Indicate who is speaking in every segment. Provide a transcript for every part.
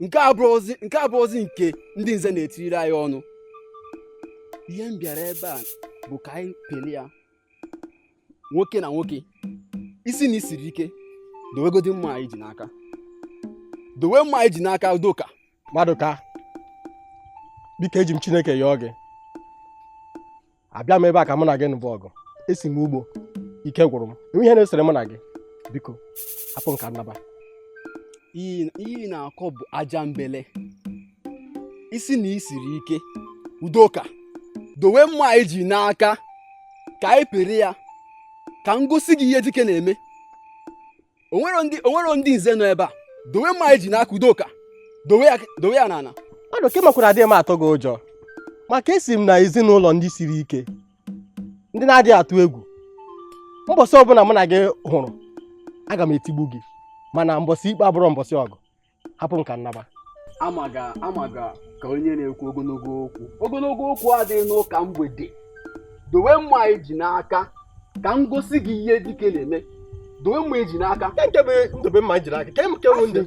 Speaker 1: Nke abụrụzi nke ndị nze na-etiri anyị ọnụ. Ihe m bịara ebe a bụ ka anyị pele ya nwoke na nwoke. Isi na isiri ike, dowegodi mma anyị ji n'aka. Dowe mma anyị ji n'aka, Udoka.
Speaker 2: Maduka, biko eji m Chineke yọọ gị. Abịa m ebe a ka mụ na gị nụbụ ọgụ. Esi m ugbo, ike gwụrụ m. Enwe ihe na-esere mụ na gị. Biko, hapụ nka nnaba.
Speaker 1: Ihe ị na-akọ bụ aja mbele. Isi na isiri ike, Udoka, dowe mma anyị ji n'aka ka anyị pere ya, ka m gosi gị ihe dike na-eme. Onwero ndị nze nọ ebe a. Dowe mma anyị ji n'aka, Udoka. Dowe ya n'ala.
Speaker 2: Maduka, ịmakwara adịghị m atụ gị ụjọ. Maka esi m na ezinụlọ ndị siri ike, ndị na-adịghị atụ egwu. Mbọsị ọbụla mụ na gị hụrụ, aga m etigbu gị. Mana mbọsị ikpe abụrụ mbọsị ọgụ. Hapụ m ka nnaba.
Speaker 1: Amaga ka onye na-ekwu ogologo okwu. Ogologo okwu adịghị n'ụka mgbede. Dowe mma anyị ji n'aka ka m gosi gị ihe dike na-eme. Dowe mma eji n'aka.
Speaker 2: Nke bụ ndobe mma ji n'aka. Ke nke bụ ndị.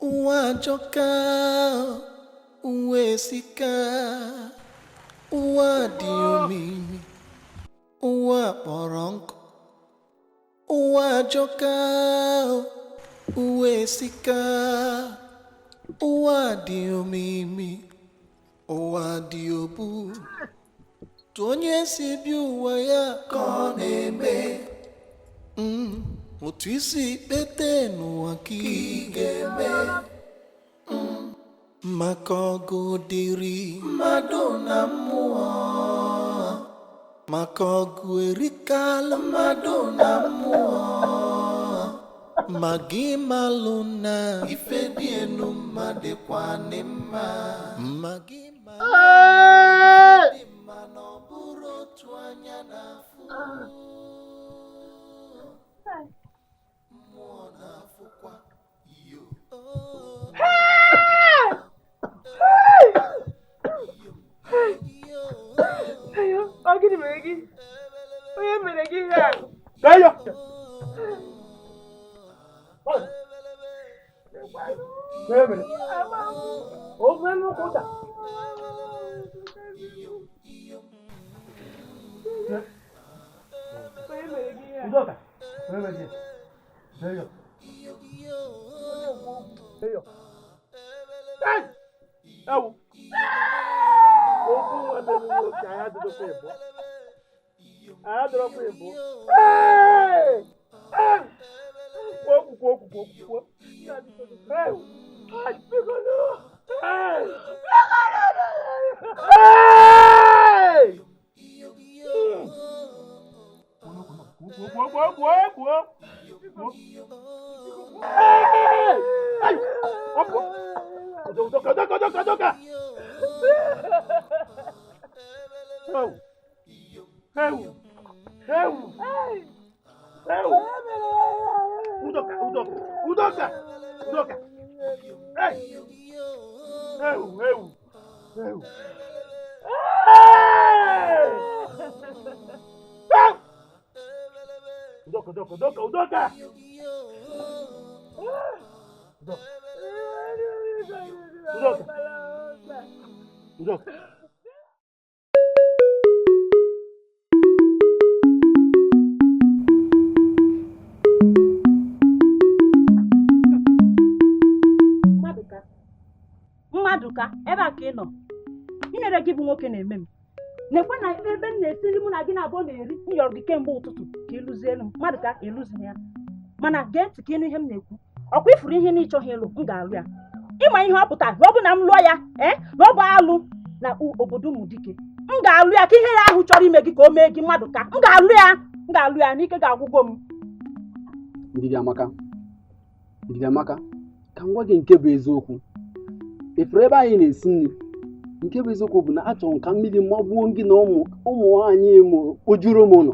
Speaker 3: Ụwa ajọka, ụwa esika, ụwa dị omimi, ụwa kpọrọ nkụ. Ụwa ajọka, ụwa esika, ụwa dị omimi, ụwa dị obu. Tụ onye si bi ụwa ya ka ọ na-eme. Otu isi kpete n'ụwa ka ị ga-eme. Maka ọgụ dịrị mmadụ na mmụọ. Maka ọgụ erikala mmadụ na mmụọ. Ma gị malụ na ife dị enu mma dịkwa mma. Ma gị malụ na ife dị mma na ọ bụrụ otu anya na-afụ. Mmụọ na-afụkwa iyo.
Speaker 4: Ọ gịnị mere gị? Onye mere gị ihe a? Onye mere gị ihe a?
Speaker 5: Ewu! Ewu! Udoka, Udoka, Udoka! Udoka! Hey! Ewu, ewu, ewu! Hey! Hey! Udoka, Udoka, Udoka, Udoka! Udoka! Udoka! Udoka!
Speaker 6: Maduka, ebe a ka ị nọ. Ihere gị bụ nwoke na-eme m. Nekwe na ebe m na-esiri mụ na gị na-abụọ na-eri m yọrọ gị kemgbe ụtụtụ ka ị lụzielu m. Maduka, ịlụzighị ya. Mana gee ntị ka ịnụ ihe m na-ekwu. Ọkwa ifuru ihe na ịchọghị ịlụ, m ga-alụ ya. Ịma ihe ọ pụtara na ọ bụ na m lụọ ya, na ọ bụ alụ na obodo ụmụ dike. M ga-alụ ya ka ihere ahụ chọrọ ime gị ka o mee gị. Maduka, m ga-alụ ya, m ga-alụ ya n'ike ga-agwụgwọ m.
Speaker 1: Ndidi amaka, Ndidi amaka, ka m gwa gị nke bụ eziokwu. Efere ebe anyị na-esi nri, nke bụ eziokwu bụ na achọrọ m ka mmiri magbuo gị na ụmụ nwaanyị mụrụ kpojuru m ụlọ.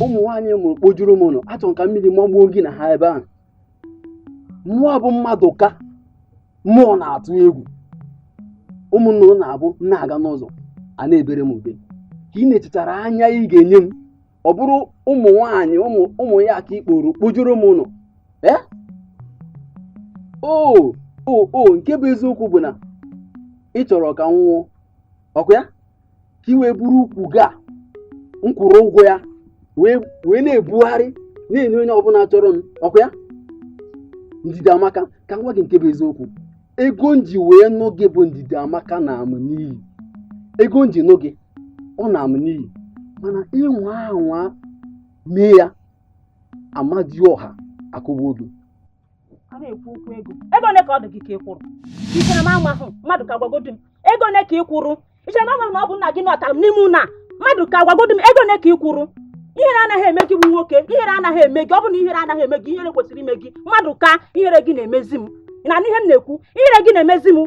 Speaker 1: Ụmụ nwaanyị mụrụ kpojuru m ụlọ. Achọrọ m ka mmiri magbuo gị na ha ebe ahụ. Mmụọ bụ Maduka, mmụọ na-atụ egwu. Ụmụnna m na-abụ na-aga n'ụzọ a na-ebere m ube. Ka ị na-echetara anya ị ga-enye m, ọ bụrụ ụmụ nwaanyị ụmụ ya ka ị kporo kpojuru m ụlọ. O o nke bụ eziokwu bụ na ị chọrọ ka m nwụọ, ọkwa ya ka ị wee buru ukwu gị a m kwụrụ ụgwọ ya wee na-ebugharị na-enye onye ọbụla chọrọ m, ọkwa ya. Ndidi amaka, ka m gwa gị nke bụ eziokwu. Ego m ji wee nụ gị bụ Ndidi amaka na-amụ n'iyi. Ego m ji nụ gị, ọ na-amụ n'iyi. Mana ịnwa anwa mee ya, Amadioha akụgbuo gị.
Speaker 6: A na-ekwu okwu ego. Ego ole ka ọ dị gị ka ị kwụrụ? Ichere m amahụ, Maduka gwagodu m. Ego ole ka ị kwụrụ? Ichere m amahụ na ọ bụ nna gị nọtara m n'ime ụlọ a. Maduka gwagodu m ego ole ka ị kwụrụ? Ihere anaghị eme gị bụ nwoke. Ihere anaghị eme gị. Ọ bụ na ihere anaghị eme gị, ihere kwesịrị ime gị. Maduka, ihere gị na-emezi m. Ị na-anụ ihe m na-ekwu? Ihere gị na-emezi m.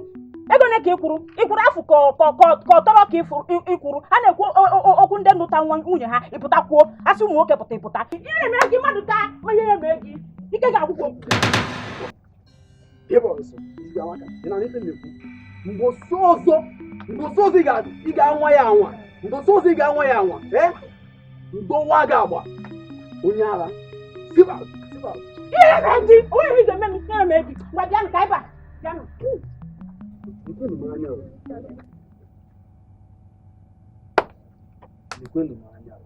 Speaker 6: Ego ole ka ị kwụrụ? Ị kwụrụ afụ ka ọ tọrọ ka ị kwụrụ. A na-ekwu okwu ndị nụta nwa nwunye ha, ịpụta kwuo. Asị ụmụ nwoke pụta ịpụta. Ihere mere gị, Maduka, ma ihere mee gị. Ike ga-agwụgwọ.
Speaker 1: Mgbe ọzọ ị ga-anwa ya anwa, mgbe ọzọ ị ga-anwa ya anwa, ndọwa gị agba onye ara. Siba, siba.
Speaker 6: Ihe mere gị, onye ihe ga-eme m, ihere mee gị. Ngwa bịanụ ka ebe a, bịanụ.
Speaker 1: Lekwenụ m anya o. Lekwenụ m anya o.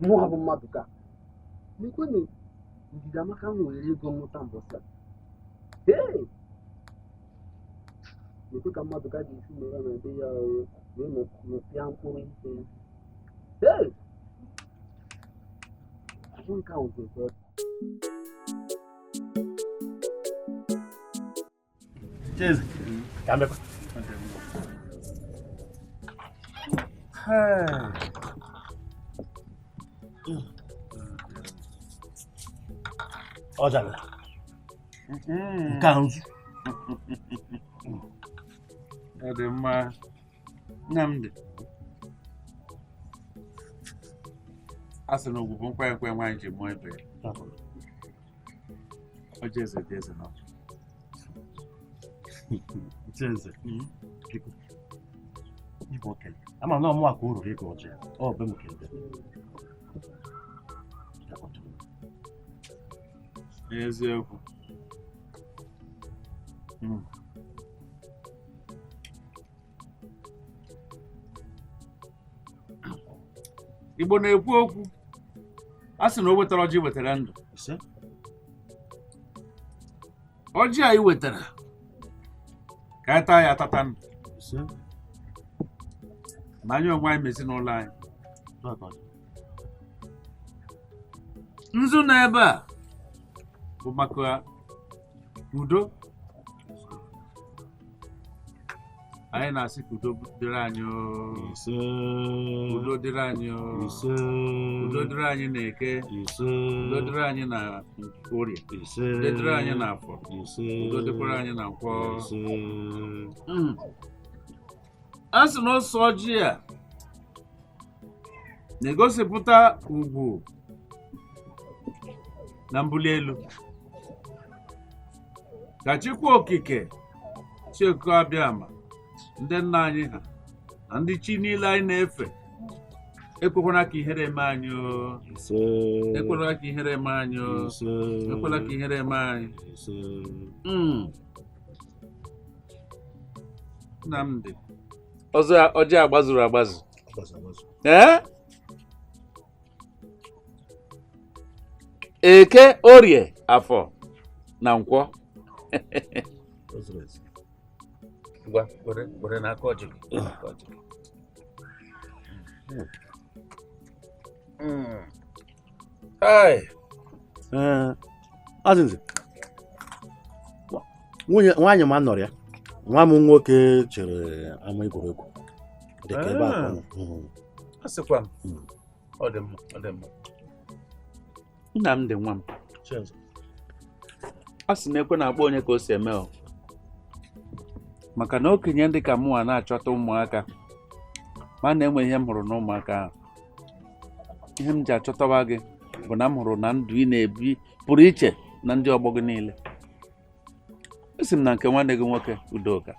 Speaker 1: Mụọ bụ Maduka. Lekwenụ Ndidi amaka m nwere ego mmụta mbọsị a. Ee! Lekwe ka Maduka ga-esi mere na be ya wee mepịa mkpụrụ ise ya. Ee! Azụ nke ahụ bụ
Speaker 5: Cheers. Ka m bịakwa. Ọ jara. Nke a nzu.
Speaker 7: Ọ dị mma. Nnamdi. A sị na ugwu bụ nkwa ekwe nwaanyị ji mụọ ibe ya. Ọjị eze dị eze nọ.
Speaker 5: Eze, biko, ịbụ okenye. Ama na ọmụ a ka o ruru ịga ọjị. Ọ bụ m ka ebe.
Speaker 7: N'eziokwu. Igbo na-ekwu okwu. A sị na o wetara ọjị wetara ndụ. Ọjị a i wetara ka anyị taa ya atata ndụ. Ma anyị onwe anyị ma ezinụlọ anyị. Nzu nọ ebe a bụ maka udo. Anyị na-asị ka udo dịrị anyị oo. Udo dịrị anyị oo. Udo dịrị anyị na Eke. Udo dịrị anyị na Orie. Udo dịrị anyị na Afọ. Udo dịkwara anyị na Nkwọ. A sị na ọsọ ọjị a Na-egosipụta ugwu na mbuli elu. Ka Chukwu Okike Chukwu Abịama ndị nna anyị ha na ndị chi niile anyị na-efe ekwekwana ka ihere eme anyị o. Ekwela ka ihere eme anyị o. Ekwela ka ihere eme anyị. Nnamdi ọzọ ọjị agbazuru agbazu. Ee? Eke, Orie, Afọ na Nkwọ. Ngwa, were n'aka ọjị gị.
Speaker 5: Azinze, nwunye nwaanyị ma nọrọ ya, nwa m nwoke chere ama egwuregwu dịka ebe a.
Speaker 7: Asịkwa m, ọ dị mma, ọ dị mma. Nnamdị nwa m, a sị na ekwe na-akpọ onye ka o si eme o, maka na okenye ndị ka mụnwa na-achọta ụmụaka ma na-enwe ihe m hụrụ n'ụmụaka ahụ. Ihe m ji achọtawa gị bụ na m hụrụ na ndụ ị na-ebi pụrụ iche na ndị ọgbọ gị niile. Esi m na nke nwanne gị nwoke Udoka.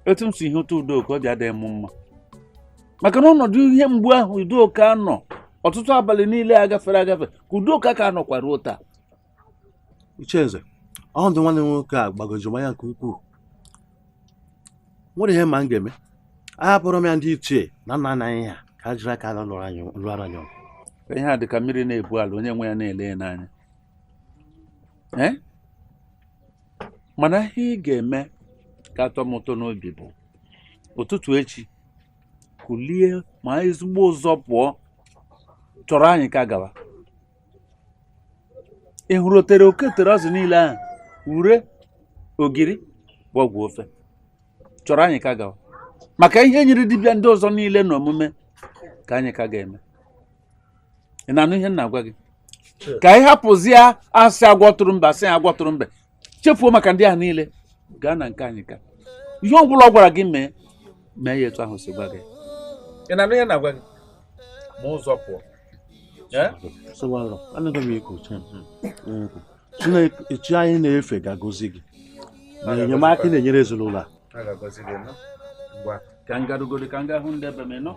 Speaker 7: Etu m si ihe ụtọ Udoka, obi adịghị m mma maka na ọnọdụ ihe mgbu ahụ Udoka nọ ọtụtụ abalị niile agafere agafe ka Udoka ka nọkwa ruo taa.
Speaker 5: Uchenze, ọnọdụ nwanne m nwoke a gbagojuru m anya nke ukwuu. Nwere ihe ma m ga-eme, ahapụrụ m ya ndị ichie na nna nna anyị ha ka ha jiri aka lụrụ anyị ọgụ.
Speaker 7: Ihe a dị ka mmiri na-ebu ala, onye nwe ya na-ele ya n'anya. Mana ihe ị ga-eme ka atọ m ụtọ n'obi bụ ụtụtụ echi kulie ma ezigbo ụzọ pụọ chọrọ anyị ka gawa. Ị hụrụ otere oke tere azụ niile ahụ, ure ogiri bụ ọgwụ ofe, chọrọ anyị ka gawa maka ihe nyere dibịa ndị ọzọ niile na omume ka anyị ka ga-eme. Ị na-anụ ihe m na-agwa gị? Ka anyị hapụzie asị agwọ tụrụ mbe, asị agwọ tụrụ mbe, chefuo maka ndị ahụ niile, gaa na nke anyị ka ihe ọ bụla ọ gwara gị mee, mee ya etu ahụ si gwa gị. Ị na-anụ ihe na-agwa gị? Ma ụzọ pụọ.
Speaker 5: Chineke chi anyị na-efe ga-agọzi gị na enyemaka ị na-enyere ezinụlọ a.
Speaker 7: Ka m garugoro ka m gaa hụ ndị ebe m nọ.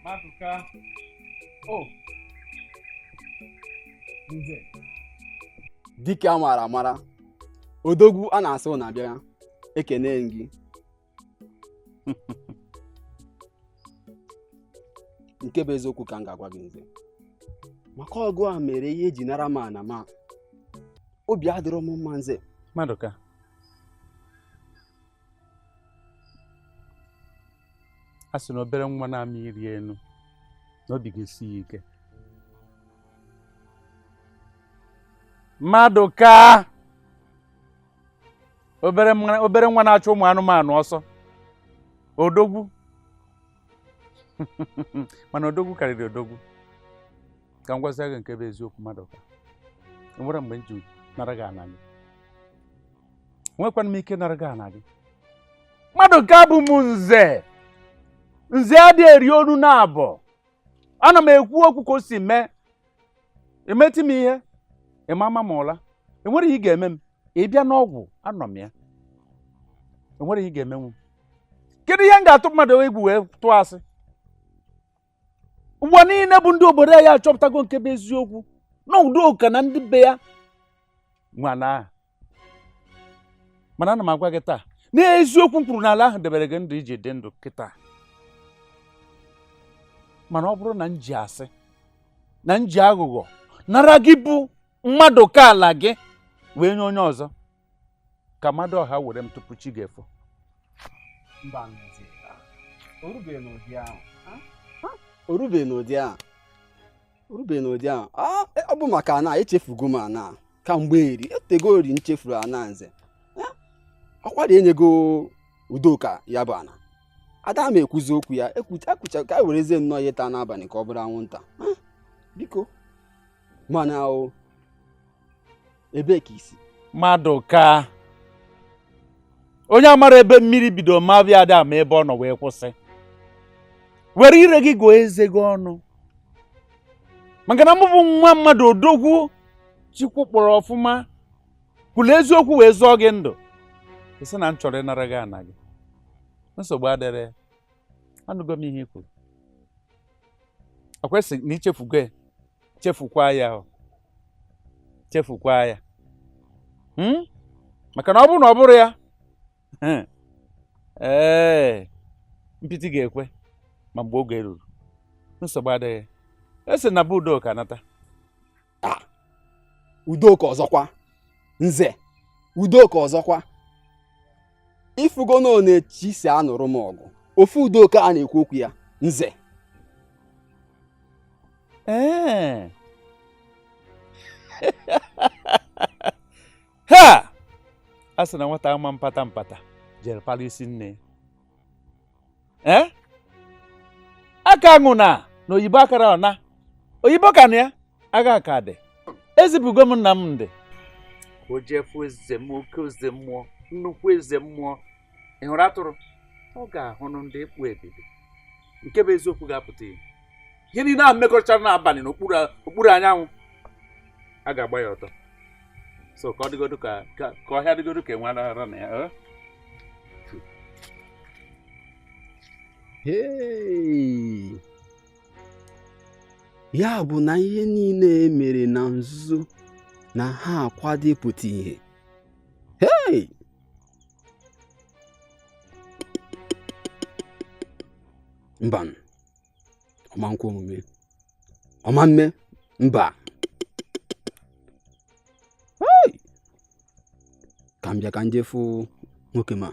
Speaker 7: Maduka. Oh.
Speaker 1: Nze. Dike a mara amara, odogwu a na-asụ na-abịa, ekene gị. Nke bụ eziokwu ka m ga-agwa gị nze. Maka ọgụ a mere ihe eji nara m ana ma obi adịrọ m mma nze.
Speaker 7: Maduka. A sị na obere nwa na-amị iri elu na obi ga-esi ya ike. Maduka, obere nwa na-achụ ụmụ anụmanụ ọsọ, odogwu. Mana odogwu karịrị odogwu. Ka m gwasịa gị nke bụ eziokwu Maduka, enwere mgbe m ji nara gị ana gị, nwekwana m ike nara gị ana gị. Maduka bụ m nze. Nze adịghị eri onu na abụọ. Ana m ekwu okwu ka o si mee. Emetụ m ihe, ịma ama m ụla, enwere ihe ị ga-eme m. Ị bịa n'ọgwụ, anọ m ya. Enwere ihe ị ga-emenwu. Kedu ihe m ga-atụ mmadụ egwu wee tụọ asị? Ụwa niile bụ ndị obodo ya achọpụtago nke bụ eziokwu na Udoka na ndị be ya nwana ahụ. Mana ana m agwa gị taa, n'eziokwu m kwuru n'ala ahụ debere gị ndụ iji dị ndụ kịta. Mana ọ bụrụ na m ji asị na m ji aghụghọ nara gị bụ mmadụ ka ala gị wee nye onye ọzọ, Ka mmadụ ọha were m tupu chi ga-efo.
Speaker 1: Mba nze, orubeghị n'ụdị ahụ. Orubeghị n'ụdị ahụ. Orubeghị n'ụdị ahụ. Ọ bụ maka ana echefugo m ana kamgbe eri etego ori nchefuru ana nze. Ọkwara enyego Udoka ya bụ ana. Ada m ekwuzi okwu ya ekwucha ka e werezie nnọọ ihe taa n'abalị ka ọ bụrụ anwụnta. Biko mana o ebee ka isi?
Speaker 7: Maduka, onye amara ebe mmiri bido mabịa ada ama ebe ọ nọ wee kwụsị. Were ire gị gụọ eze gị ọnụ, maka na mụ bụ nwa mmadụ odogwu Chukwu kpọrọ ọfụma kwuru eziokwu wee zọọ gị ndụ. Ị sị na m chọrọ ịnara gị ana gị, nsogbu adịrị. Anụgo m ihe i kwuru. Ọ kwesịghị na ichefugo ya, chefukwa ya, chefukwa ya, maka na ọ bụrụ na ọ bụrụ ya, ee, mpịtị ga-ekwe ma mgbe oge ruru. Nsogbu adịghị. Esi na be Udoka nata.
Speaker 1: Udoka ọzọkwa nze, Udoka ọzọkwa. Ifugo na ọ na-echi si anụrụ m ọgụ. Ofu Udoka a na-ekwu okwu ya nze.
Speaker 7: Ee. Ha! A sị na nwata ama mpata mpata jere pala isi nne. Ee? Aka aṅụ na oyibo akara ọna. Oyibo ka na ya agha ka dị. Ezipụgo m nna m ndị. O jefu eze m, oke eze mmụọ, nnukwu eze mmụọ. Ị hụrụ atụrụ? Ọ ga-ahụnụ ndị ekpu ebebe. Nke bụ eziokwu ga-apụta ihe. Ihe niile ahụ mmekọrịchara n'abalị n'okpuru anyanwụ a ga-agba ya ọtọ. So ka ọ dịgodu ka ọhịa dịgodu ka enwe ara na ya.
Speaker 1: Hey! Ya bụ na ihe niile e mere na nzuzo na ha akwado ịpụta ihe. Hey! Mba, ọma nkwa omume, ọma mme, mba. Hey! Ka m bịa ka m jee fụ nwoke ma.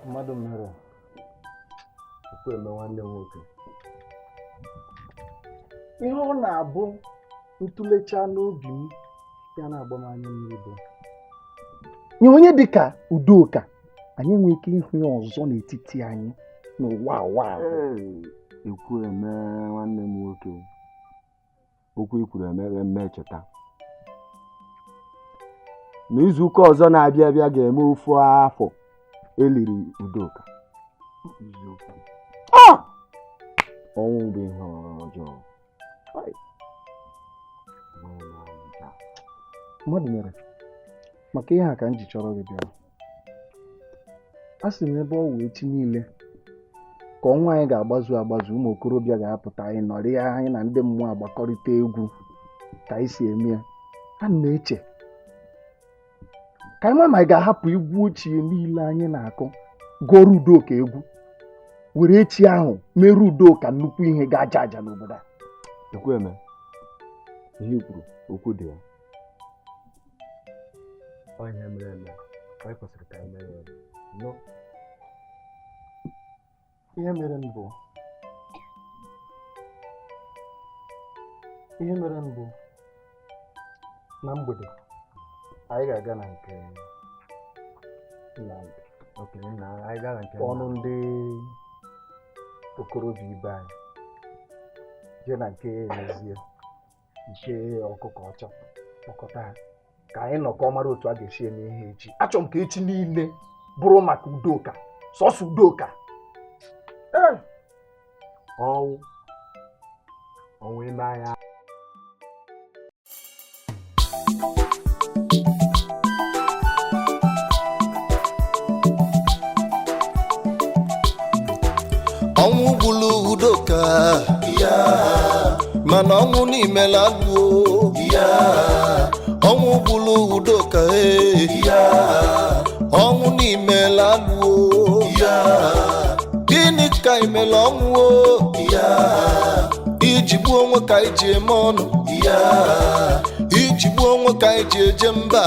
Speaker 8: Mmadụ mere Ekwueme nwanne m nwoke. Ihe ọ na-abụ ntụlecha n'obi m ya na-agba m anya mmiri bụ nye onye dịka Udoka, anyị enweghị ike ịhụ ya ọzọ n'etiti anyị n'ụwa ụwa.
Speaker 9: Ekwueme nwanne m nwoke, okwu i kwuru emere m echeta na izuụka ọzọ na-abịa abịa ga-eme ofu afọ eliri Udoka. Ọnwụ bụ ihe ọjọọ.
Speaker 8: Mmadụ mere maka ihe a ka m ji chọrọ gị bịa. A sị m ebe ọ wụ echi niile ka ọnwa anyị ga-agbazu agbazu, ụmụ okorobịa ga-apụta, anyị nọrịa, anyị na ndị mmụọ agbakọrịta egwu ka anyị si eme ya. Ana m eche ka anyị ma ma anyị ga-ahapụ egwu ochie niile anyị na-akụ, gụọrọ Udoka egwu, were echi ahụ mere Udoka nnukwu ihe ga-aja aja n'obodo a.
Speaker 9: Ekwueme, ihe i kwuru okwu dị ya. Ọ ihe mere eme, anyị kwesịrị ka anyị mere ya. No.
Speaker 8: Ihe mere m bụ na mgbede anyị ga-aga na nke Nnamdi. Ọnụ ndị okorobịa ibe anyị jee na nke Emezie, nke ọkụkọ ọcha, kpọkọta ha ka anyị nọkọ mara otu a ga-esi eme ihe echi. Achọrọ m ka echi niile bụrụ maka Udoka, sọsọ Udoka.
Speaker 9: Ọnwụ ime anya.
Speaker 3: Ọnwụ gburu Udoka, mana ọnwụ n'imela alụo. Ọnwụ gburu Udoka, ọnwụ n'imela alụo. Gịnị ka imela ọnwụ o? Iji gbuo onwe ka iji eme ọnụ, iji gbuo onwe ka iji eje mba.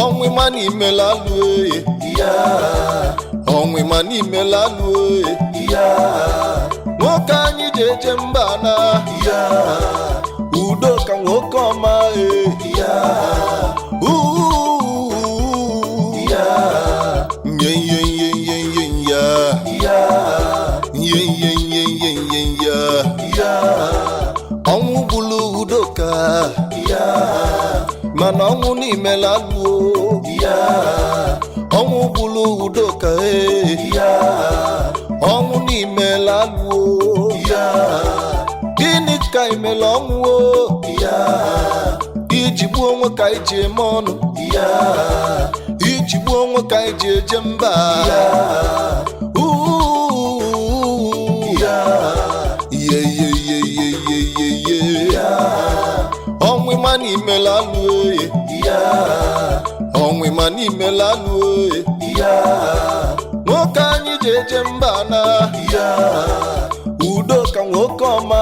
Speaker 3: Ọnwụ ịma n'imela alụe, ọnwụ ịma n'imela alụe. Nwoke anyị ji eje mba na Udoka nwoke ọma. Ọnwụ gburu Udoka, mana ọnwụ n'imela alụo. Ọnwụ gburu Udoka, ọnwụ n'imela alụo. Gịnị ka imela ọnwụ o? Iji gbuo onwe ka iji eme ọnụ, iji gbuo onwe ka iji eje mba. Ọnwụ ịma n'imela alụe, ọnwụ ịma n'imela alụe. Nwoke anyị ji eje mba na Udoka nwoke ọma.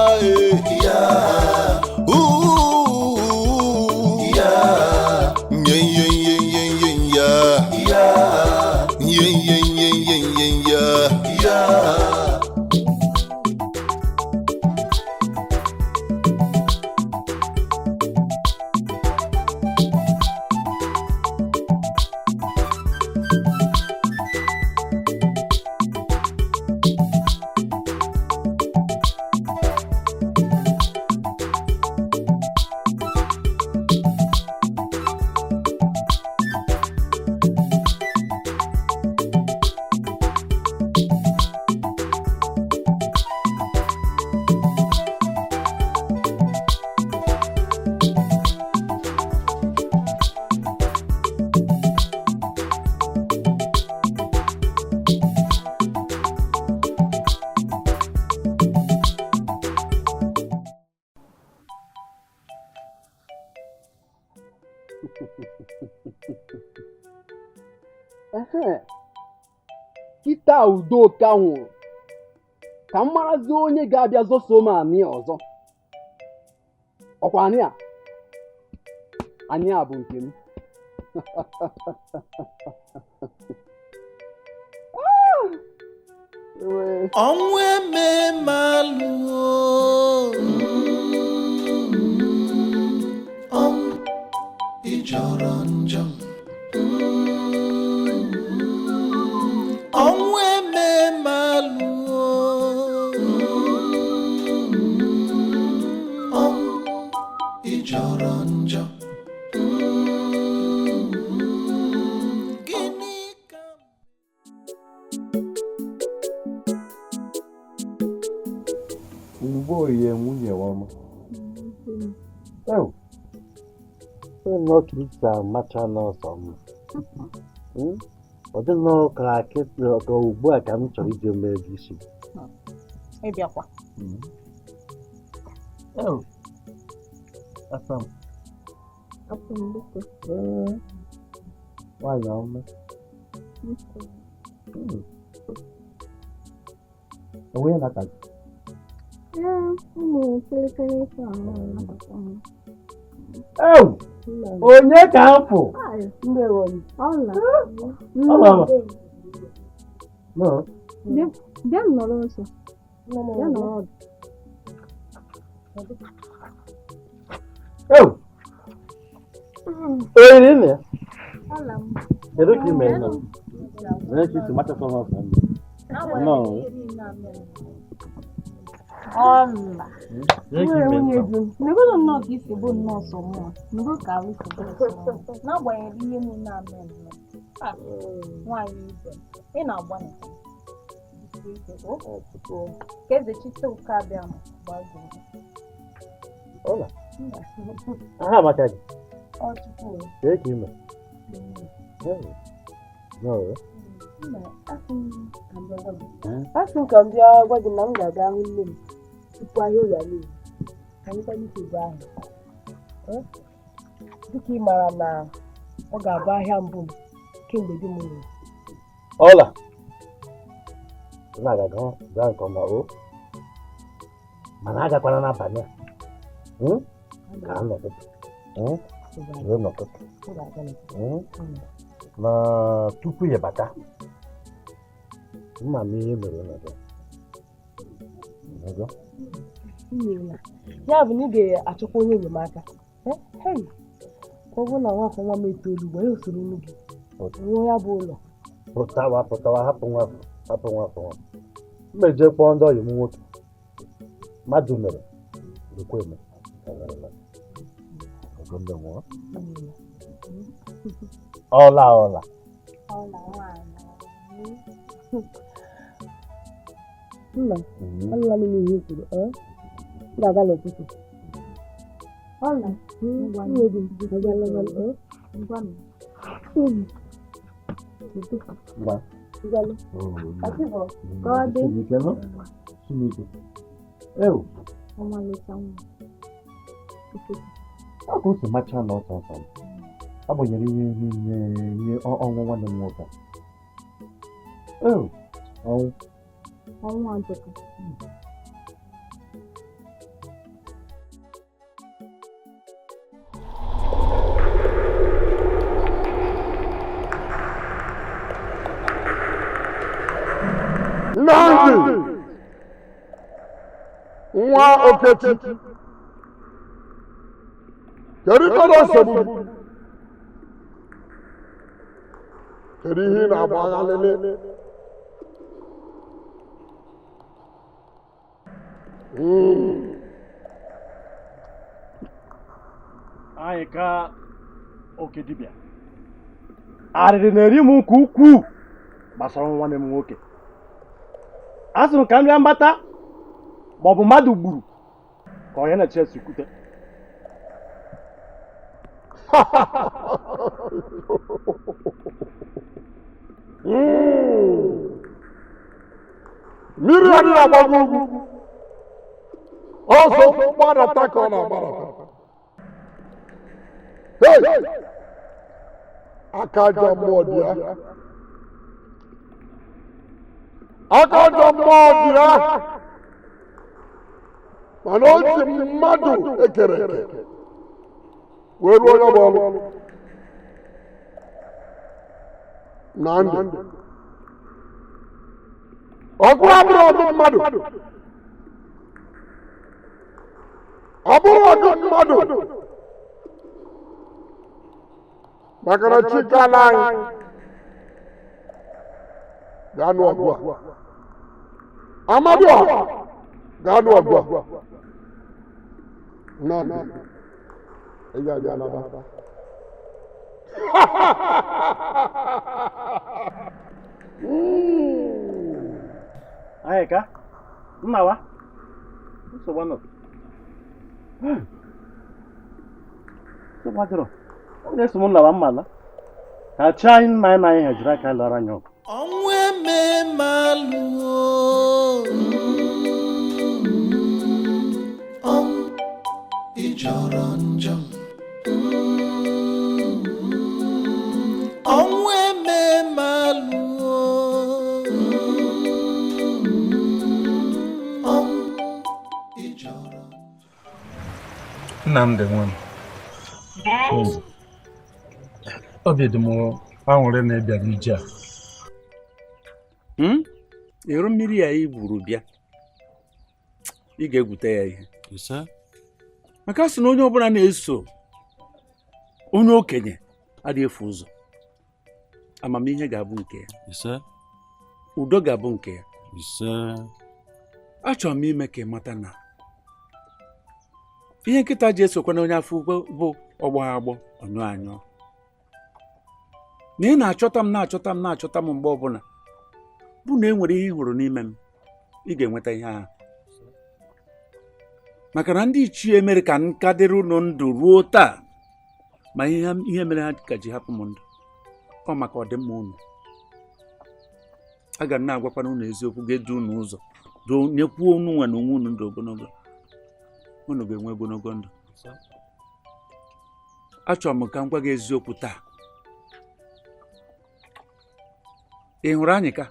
Speaker 1: Ehe. Kịta Udoka nwụrụ ka m marazi onye ga-abịa zọso m anị ọzọ. Ọkwa anị a? Anị a bụ nke m.
Speaker 3: Ọnwụ eme malụ ọnwụ ịjọrọ njọ, ọnwụ eme malụ ọnwụ ịjọrọ njọ. Gịnị ka
Speaker 9: Ugbo oye nwunye ọma. Ew, nnọọ ka isi amacha n'ọsọ m. Ọ dị nnọọ ka ka ugbu a ka m chọrọ ije mee gị isi.
Speaker 6: Ịbịakwa.
Speaker 9: Ew, asa m. Ee, nwanyị ọma. Onwe ya na-ata gị.
Speaker 10: Ụmụ kịrịkịrị ife ahụ na-abata m.
Speaker 9: Ew, onye ka m fụ?
Speaker 10: Ndewo m. Ọla.
Speaker 9: Ọla. No.
Speaker 10: Bịa bịa nọrọ nso. Bịa nọrọ ọdụ.
Speaker 9: Ew, oyiri nne ya.
Speaker 10: Ọla m.
Speaker 9: Kedu ka ị mere nọ? Onye ka isi macha sọrọ ọsọ m? No.
Speaker 10: Ọla.
Speaker 9: Onye ka ị mere
Speaker 4: Nwunye
Speaker 9: nọ?
Speaker 4: di m, negodu nnọọ ka isi bụ nnọọ sọ mụnwa, nego ka arụ si bụrụ sọ mụnwa, n'agbanyeghị ihe niile a mere nnọọ. Ah, nwaanyị ibe m, ị na-agbanị. Jisie ike, o? Ka eze chite ụka abịa ma gbaa gị ume.
Speaker 9: Ọla. Aha amaka gị.
Speaker 4: Ọ Chukwu o.
Speaker 9: Kedu ka ị mere? No.
Speaker 4: Nna, asị m ka m bịa gwa gị. Asị m ka m bịa gwa gị na m ga-aga hụ nne m tupu ahịa ụlọ niile. Ka anyị kwalite ebe ahụ. Eh? Dịka ị maara na ọ ga-abụ ahịa mbụ m kemgbe di m nwụrụ.
Speaker 9: Ọla. Na aga gaa nke ọma o. Mana agakwana n'abalị a. Hmm? Gaa n'ụtụtụ. Hmm? Ruo n'ụtụtụ.
Speaker 4: M ga-aga n'ụtụtụ.
Speaker 9: Hmm? Na tupu ya bata, mma m ihe mere n'ọzọ. N'ọzọ.
Speaker 4: Imeela. Ya bụ na ị ga-achọkwa onye enyemaka. Eh? Hei! Ka ọ bụrụ na nwafọ nwa m etoolu ugbu a, ya osoro nnu gị rụọ ya bụ ụlọ.
Speaker 9: Pụtawa pụtawa, hapụ nwafọ, hapụ nwafọ nwa. Mmeje kpọọ ndị ọyị m nwoke. Mmadụ mere ekwe eme. Ọgọ ndị nwụọ.
Speaker 4: Imeela.
Speaker 9: Ọla ọla.
Speaker 4: Ọla nwaanyị. Nna, anụla m ihe i kwuru, eh? M ga-aga n'ụtụtụ.
Speaker 10: Ọla.
Speaker 4: Nwunye di m, agala m, eh?
Speaker 10: Ngwa m.
Speaker 9: Ngwa.
Speaker 4: Ngwanụ. Akịbọ.
Speaker 10: Ka ọ dị.
Speaker 9: Chineke nọ. Chineke. Ew,
Speaker 10: Ọmalịcha nwa.
Speaker 9: ọ ka o si macha na ọsọ ọsọ m. Agbanyere ihe niile ihe ọnwụ nwanne m nwoke a. Ew, ọnwụ.
Speaker 10: Ọnwụ ajọka.
Speaker 11: Nnamdi nwa Okechi, kedu ife na-esogbu gị? Kedu ihe ị na-agba aghalịlị?
Speaker 5: Anyị ka oke dibịa arịrị na-eri m nke ukwuu gbasara nwanne m nwoke. A sịrị m ka m bịa mgbata ma ọ bụ mmadụ gburu ka onye na-eche esikwute.
Speaker 11: Mmiri adịghị agbago ugwu, ọsọ mgbadata ka ọ na-agbadata. Hey! Aka ajọ mmụọ dị ya. Aka ajọ mmụọ dị ya. Mana o ji mmadụ ekere eke wee rụọ ya bụ ọrụ. Nnamdị. Ọgụ abụrụ ọgụ mmadụ. Ọ bụrụ ọgụ mmadụ. Maka na chi kala anyị ga-anụ ọgụ a. Amadioha ga-anụ ọgụ a. Nnamdị, ị ga-abịa naba.
Speaker 5: Anyị ka nnawa nsogbu anọ nsogbu adịrọ ọ na-eso m nnawa mma ala ka chi anyị nna anyị na anyị ha jiri aka lụọrọ anyị ọgụ.
Speaker 3: Ọnwụ eme malụ ọnwụ ịjọrọ njọ ọnwụ eme malụ ọnwụ ịjọrọ.
Speaker 7: Nnamdị nwa m, obi dị m aṅụrị na ị bịara ije a. Eru mmiri ya i gwuru bịa, ị ga-egwute ya ihe maka sị na onye ọbụla na-eso onye okenye adịghị efu ụzọ. Amamihe ga-abụ nke ya, udo ga-abụ nke ya. Achọrọ m ime ka ị mata na ihe nkịta ji esokwa na onye afọ ugbo bụ ọgbọ agbọ ọnyụ anyụ, na ị na-achọta m na-achọta m na-achọta m mgbe ọbụla bụ na e nwere ihe ị hụrụ n'ime m, ị ga-enweta ihe ahụ. Maka na ndị ichie mere ka nka dịrị unu ndụ ruo taa, ma ihe mere ha ka ji hapụ m ndụ ọ maka ọdịmma unu. Aga m na-agwakwana unu eziokwu ga-edu unu ụzọ nyekwuo unu nwe na onwe unu ndụ ogologo. Unu ga-enwe ogologo ndụ. Achọrọ m ka m gwa gị eziokwu taa. Ị hụrụ anyị ka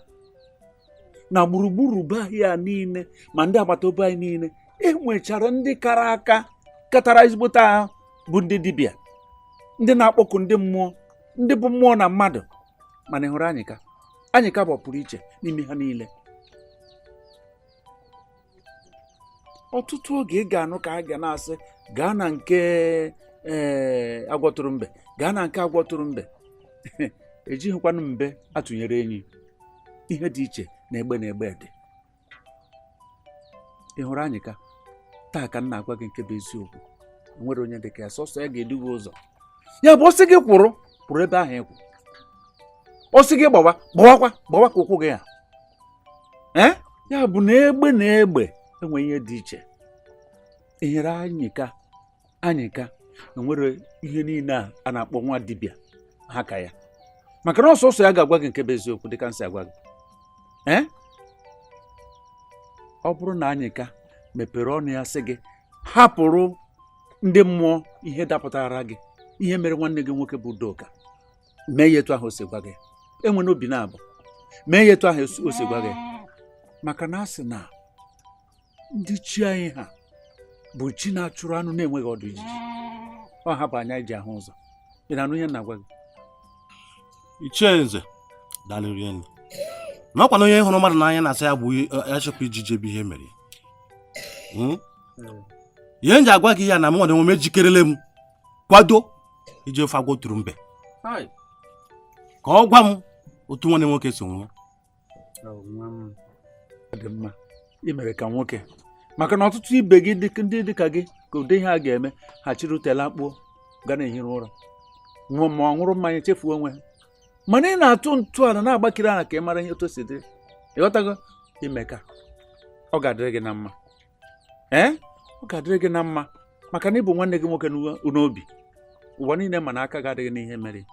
Speaker 7: na gburugburu be ahịa niile ma ndị agbata obi anyị niile e nwechara ndị kara aka katara ezigbote ahụ bụ ndị dibịa, ndị na-akpọku ndị mmụọ, ndị bụ mmụọ na mmadụ. Mana ị hụrụ anyị ka anyị ka bụ ọpụrụ iche n'ime ha niile. Ọtụtụ oge ị ga-anụ ka a ga na-asị gaa na nke agwọtụrụ mbe, gaa na nke agwọtụrụ mbe. Ejighịkwanụ mbe atụnyere enyi. Ihe dị iche na egbe na egbe dị. Ị hụrụ anyị ka taa ka m na-agwa gị nke bụ eziokwu. Nwere onye dị ka ya, sọsọ ya ga-edu gị ụzọ. Ya bụ ọsị gị kwụrụ kwụrụ ebe ahụ ịkwụ, ọsị gị gbawa gbawakwa gbawa ka ụkwụ gị ya. Ee, ya bụ na egbe na egbe enwe ihe dị iche. Ihere anyị ka anyị ka enwere ihe niile a na-akpọ nwa dibịa ha ka ya, maka na ọsọsọ ya ga-agwa gị nke bụ eziokwu dịka nsị agwa gị. Ee, ọ bụrụ na anyị ka mepere ọnụ ya sị gị hapụrụ ndị mmụọ ihe dapụtara gị, ihe mere nwanne gị nwoke bụ Udoka, mee ya etu ahụ o si gwa gị. Enwena obi na-abụ, mee ya etu ahụ o si gwa gị. Maka na a sị na ndị chi anyị ha bụ chi na-achụrụ anụ na-enweghị ọdụ ijiji. Ọ hapụ anya iji ahụ ụzọ. Ị na-anụ ihe na-agwa gị?
Speaker 12: Ichie Nze dalịrị elu na ọkwa na onye hụrụ mmadụ n'anya na-asa ya bụ ya chọpụ ijiji ebe ihe mere. Ihe m ji agwa gị ya na m nwere onwe m ejikerele m kwado iji ofe agwọ tụrụ mbe ka ọ gwa m otu nwanne nwoke si nwụọ.
Speaker 7: Dị mma, ị mere ka nwoke, maka na ọtụtụ ibe gị ndị dị ka gị ka ụdị ihe a ga-eme ha chịrị utela kpuo ga na-ehiri ụra ṅụọ ma ọ ṅụrụ mmanya chefuo onwe ha. Mana ị na-atụ ntọala na-agbakiri ala ka ị mara ihe otu si dị. Ịghọtago? Ime ka ọ ga-adịrị gị na mma. Ee, ọ ga-adịrị gị na mma maka na ị bụ nwanne gị nwoke n'obi. Ụwa niile mana aka gị adịghị n'ihe mere,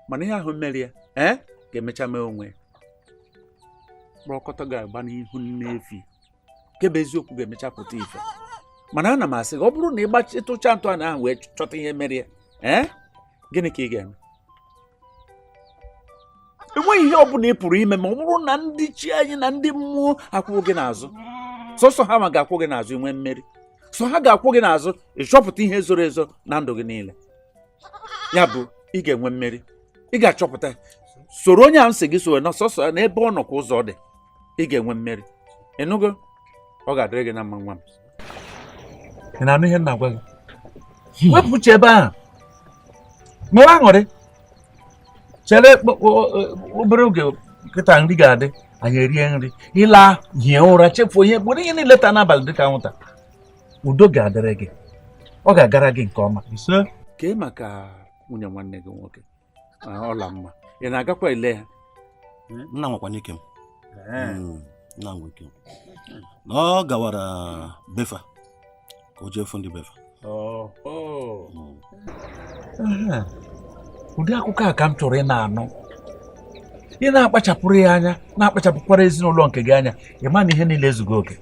Speaker 7: mana ihe ahụ mere ya ee ga-emecha mee onwe ya. Kpọrọkọta ga-agba n'ihu nne efi, nke bụ eziokwu ga-emecha pụta ife. Mana ana m asị gị, ọ bụrụ na ị gbachitụcha ntọala ahụ wee chọta ihe mere ya, ee Gịnị ka ị ga-eme? Enweghị ihe ọ bụla ị pụrụ ime ma ọ bụrụ na ndị chi anyị na ndị mmụọ akwụghị gị n'azụ. Sọsọ ha ma ga-akwụ gị n'azụ inwe mmeri. Sọ ha ga-akwụ gị n'azụ ịchọpụta ihe zoro ezo na ndụ gị niile. Ya bụ, ị ga-enwe mmeri, ị ga-achọpụta. Soro onye a m sị gị soro na sọsọ ya n'ebe ọ nọ ka ụzọ dị, ị ga-enwe mmeri. Ịnụgo? Ọ ga-adịrị gị na mma, nwa m. Ị na-anụ ihe m na-agwa gị? Wepụ uche ebe ahụ, nwere aṅụrị. Chere obere oge kịta, nri ga-adị, anyị erie nri, ịla hie ụra, chefuo ihe were ihe niile taa n'abalị dịka anwụnta. Udo ga-adịrị gị, ọ ga-agara gị nke ọma. Kee maka nwunye nwanne gị nwoke, ọla mma, ị na-agakwa ele ya?
Speaker 12: Nna nwekwa n'ike m. Nna nwe ike m na ọ gawara befa ka o jee fụ ndị befa.
Speaker 7: Ụdị akụkọ a ka m chọrọ ị na-anụ. Ị na-akpachapụrụ ya anya, na-akpachapụkwara ezinụlọ nke gị anya. Ị ma na ihe niile ezugo oke.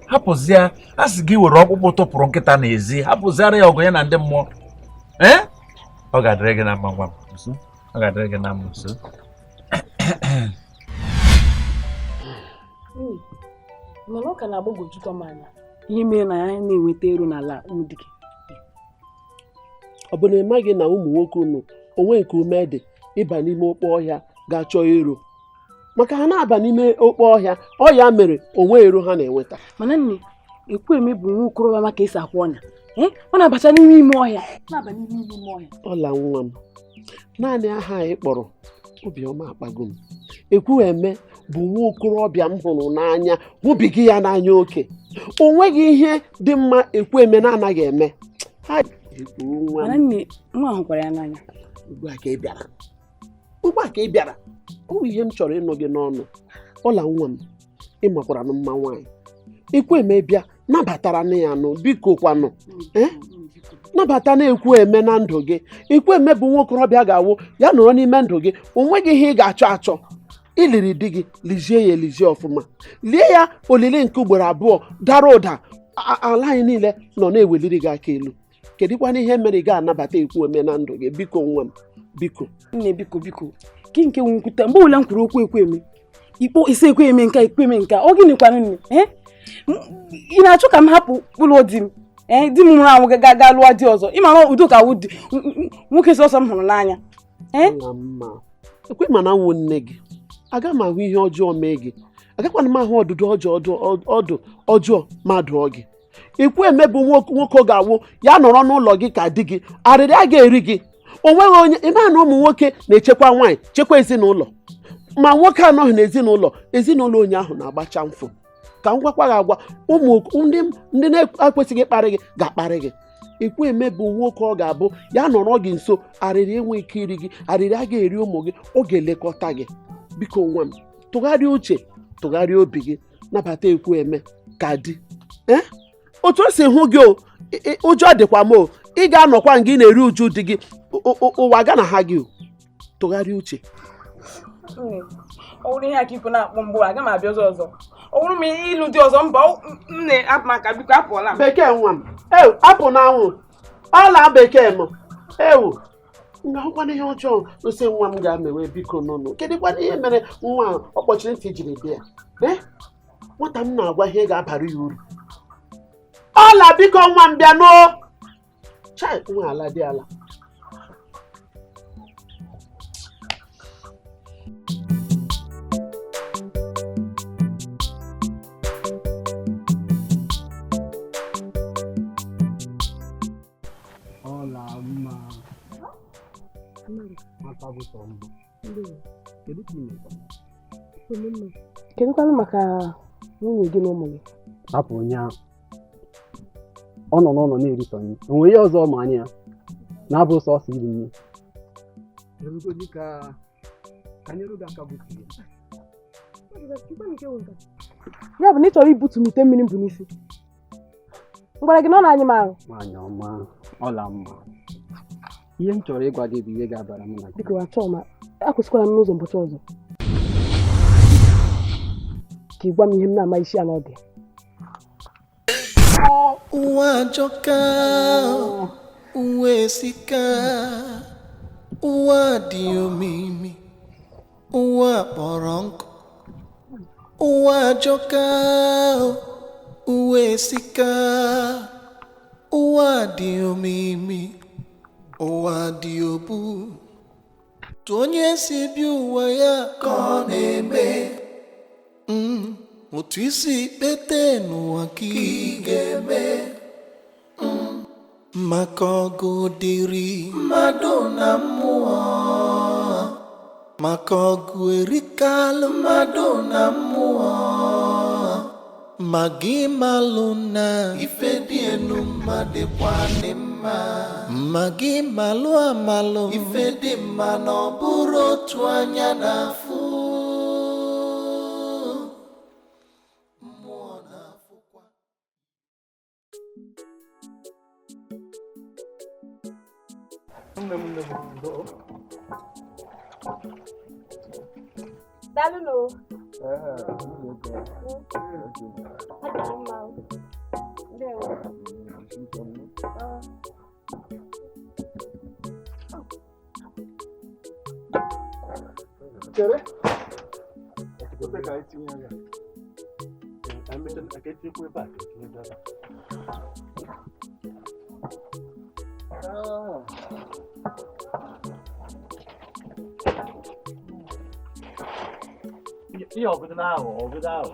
Speaker 7: Hapụzia, a sị gị were ọkpụkpụ tụpụrụ nkịta n'ezi, hapụziara ya ọgụ ya na ndị mmụọ. Ee, ọ ga-adịrị gị na mma, nwa m. Ọ ga-adịrị gị na mma.
Speaker 4: Mana ọ ka na-agbagwojukwa m anya ihe mere na anyị na-enweta ero n'ala Ụmụdike.
Speaker 13: Ọ bụ na ị maghị na ụmụ nwoke unu onwe nke ume dị ịba n'ime okpo ọhịa ga-achọ ero? Maka ha na-aba n'ime okpo ọhịa, ọhịa mere onwe ero ha na-enweta.
Speaker 4: Mana nne, Ekwueme bụ nwa okorobịa maka esi akwa ọnya. Ọ na-abacha n'ime ime ọhịa, na-aba n'ime ime ọhịa.
Speaker 13: Ọla nwa m, naanị aha anyị kpọrọ obiọma akpago m. Ekwueme bụ nwa okorobịa m hụrụ n'anya, hụbighị ya n'anya oke. O nweghị ihe dị mma Ekwueme na-anaghị eme.
Speaker 4: Mana nne, nwa hụkwara ya n'anya.
Speaker 13: Ugbu a ka ị bịara, ugbu a ka ị bịara, ọ bụ ihe m chọrọ ịnụ gị n'ọnụ. Ọla nwa m, ị makwara na mma nwaanyị. Ekwueme bịa, nabatara na ya nụ, biko kwanụ. Nabata na Ekwueme na ndụ gị. Ekwueme bụ nwa okorobịa ga-awụ ya nọrọ n'ime ndụ gị, o nweghị ihe ị ga-achọ achọ. Iliri di gị, lizie ya elizie ọfụma, lie ya olili nke ugboro abụọ dara ụda. Ala anyị niile nọ na-eweliri gị aka elu. Kedụkwana ihe mere ị ga-anabata Ekwueme na ndụ gị? Biko nwa m, biko.
Speaker 4: Nne, biko biko, gị nke nkwute mgbe ọbụla m kwuru okwu Ekwueme, ikpo isi Ekwueme nke Ekwueme nke ọ gịnịkwanụ nne? Ị na-achọ ka m hapụ ụlọ di m? Di m nwụrụ anwụ ga lụọ di ọzọ. Ị mara udo ka wụ di nwoke sọsọ m hụrụ n'anya.
Speaker 13: Ekwe mana nwụ nne gị, aga m ahụ ihe ọjọọ mee gị, agakwana m ahụ ọdụdụ ọjọọ ọdụ ọjọọ ma dụọ gị. Ekwueme bụ nwoke ga-awụ ya nọrọ n'ụlọ gị ka di gị, arịrị a ga-eri gị. O nweghị onye ịma na ụmụ nwoke na-echekwa nwaanyị, chekwa ezinụlọ. Ma nwoke anọghị n'ezinụlọ, ezinụlọ onye ahụ na-agbacha mfụ. Ka m gwakwa gị agwa, ụmụ ndị na-ekwesịghị ịkparị gị ga-akparị gị. Ekwueme bụ nwoke ọ ga-abụ ya nọrọ gị nso, arịrị enwe ike iri gị, arịrị a ga-eri ụmụ gị, ọ ga-elekọta gị. Biko nwa m, tụgharịa uche, tụgharịa obi gị, nabata Ekwueme ka di. Otu o si hụ gị, o ụjọ dịkwa m o, ị ga-anọkwa nga ị na-eri uju di gị, ụwa ga na ha gị o. Tụgharịa uche.
Speaker 4: Ọ bụrụ ihe aka ikwu na-akpọ mgbu, aga m abịa ọzọ ọzọ. Ọ bụrụ m ịlụ di ọzọ, mba nne, maka biko apụọla m.
Speaker 13: Bekee nwa m, ewu apụ n'anwụ, ọla bekee m, ewu m ga-ahụkwana ihe ọjọọ nsị nwa m ga-amewe. Biko nụnụ, kedụkwana ihe mere nwa ọ kpọchiri ntị jiri bịa? Nwata m na-agwa ihe ga-abara ya uru. Ọla biko nwa m bịa n'o. Chai, nwa ala dị ala.
Speaker 2: Ọla mma,
Speaker 4: kedụkwanụ maka nwunye gị na ụmụ gị?
Speaker 1: Hapụ onye ahụ, ọ nọ n'ụlọ na-eri sọ nri. O nwere ihe ọzọ ma anya ya na-abụ sọsọ iri nri.
Speaker 4: Ya bụ na ị chọrọ ibutu m ite mmiri m bụ n'isi? M gwara gị na ọ na-anyị m arụ.
Speaker 1: Nwaanyị ọma, ọla mma, ihe m chọrọ ịgwa gị bụ ihe ga-abara m na gị.
Speaker 4: Biko achọọ m, akwụsịkwala m n'ụzọ ụbọchị ọzọ ka ị gwa m ihe m na-ama isi ala ọ dị.
Speaker 3: Ụwa ajọka, ụwa esika, Ụwa dị omimi, ụwa kpọrọ nkụ, ụwa ajọka, ụwa esika. Ụwa dị omimi, ụwa dị obu. Tụ onye si bi ụwa ya ka ọ na-eme. Otu isi kpete n'ụwa ka ị ga-eme. Maka ọgụ dịrị mmadụ na mmụọ, maka ọgụ erikalụ mmadụ na mmụọ. Ma gị malụ na ife dị enu mma dịkwa dị mma. Ma gị malụ amalụ ife dị mma na ọ bụrụ otu anya na-afụ. Mmụọ na-afụkwa.
Speaker 5: Nne m, nne m, ndo.
Speaker 4: Daalụ nụ. Ọ dị mma. Ndewo.
Speaker 8: Chere. Ebe ka anyị tinye ya.
Speaker 5: Ka emechaa, ka etinyekwa ebe a, ka etinye ebe a.
Speaker 8: Ah.
Speaker 5: Ihe ọgụdụ na-aghọ, ọgụdụ ahụ.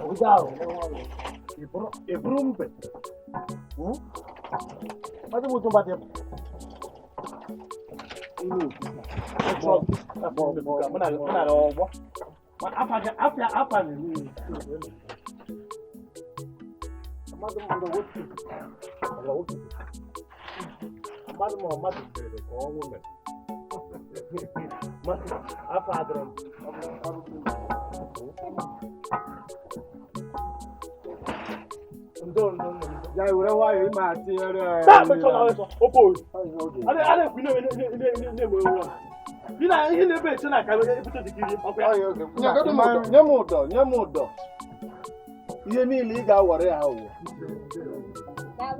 Speaker 5: Ọgụdụ ahụ, ị bụrụ mbe. Mmadụ bụ otu mmadụ bụ. Mụ na ọgbọ. Ma afa afa na-eme. Mmadụ mmadụ nwoke. Mmadụ ma mmadụ mere ka ọnwụ mere. Afa adịrọ m. Ndo ndo ndo.
Speaker 8: Ya were nwayọọ ịma atinyere ya.
Speaker 5: Taa mechọrọ ọsọ, oke oyi. A na-ekwu na-eme ewu. Ị na ihe na-ebe eche na aka ebute dị gị ọkụ ya.
Speaker 8: Nye m ụdọ, nye m ụdọ. Ihe niile ị ga-awere ya awụ.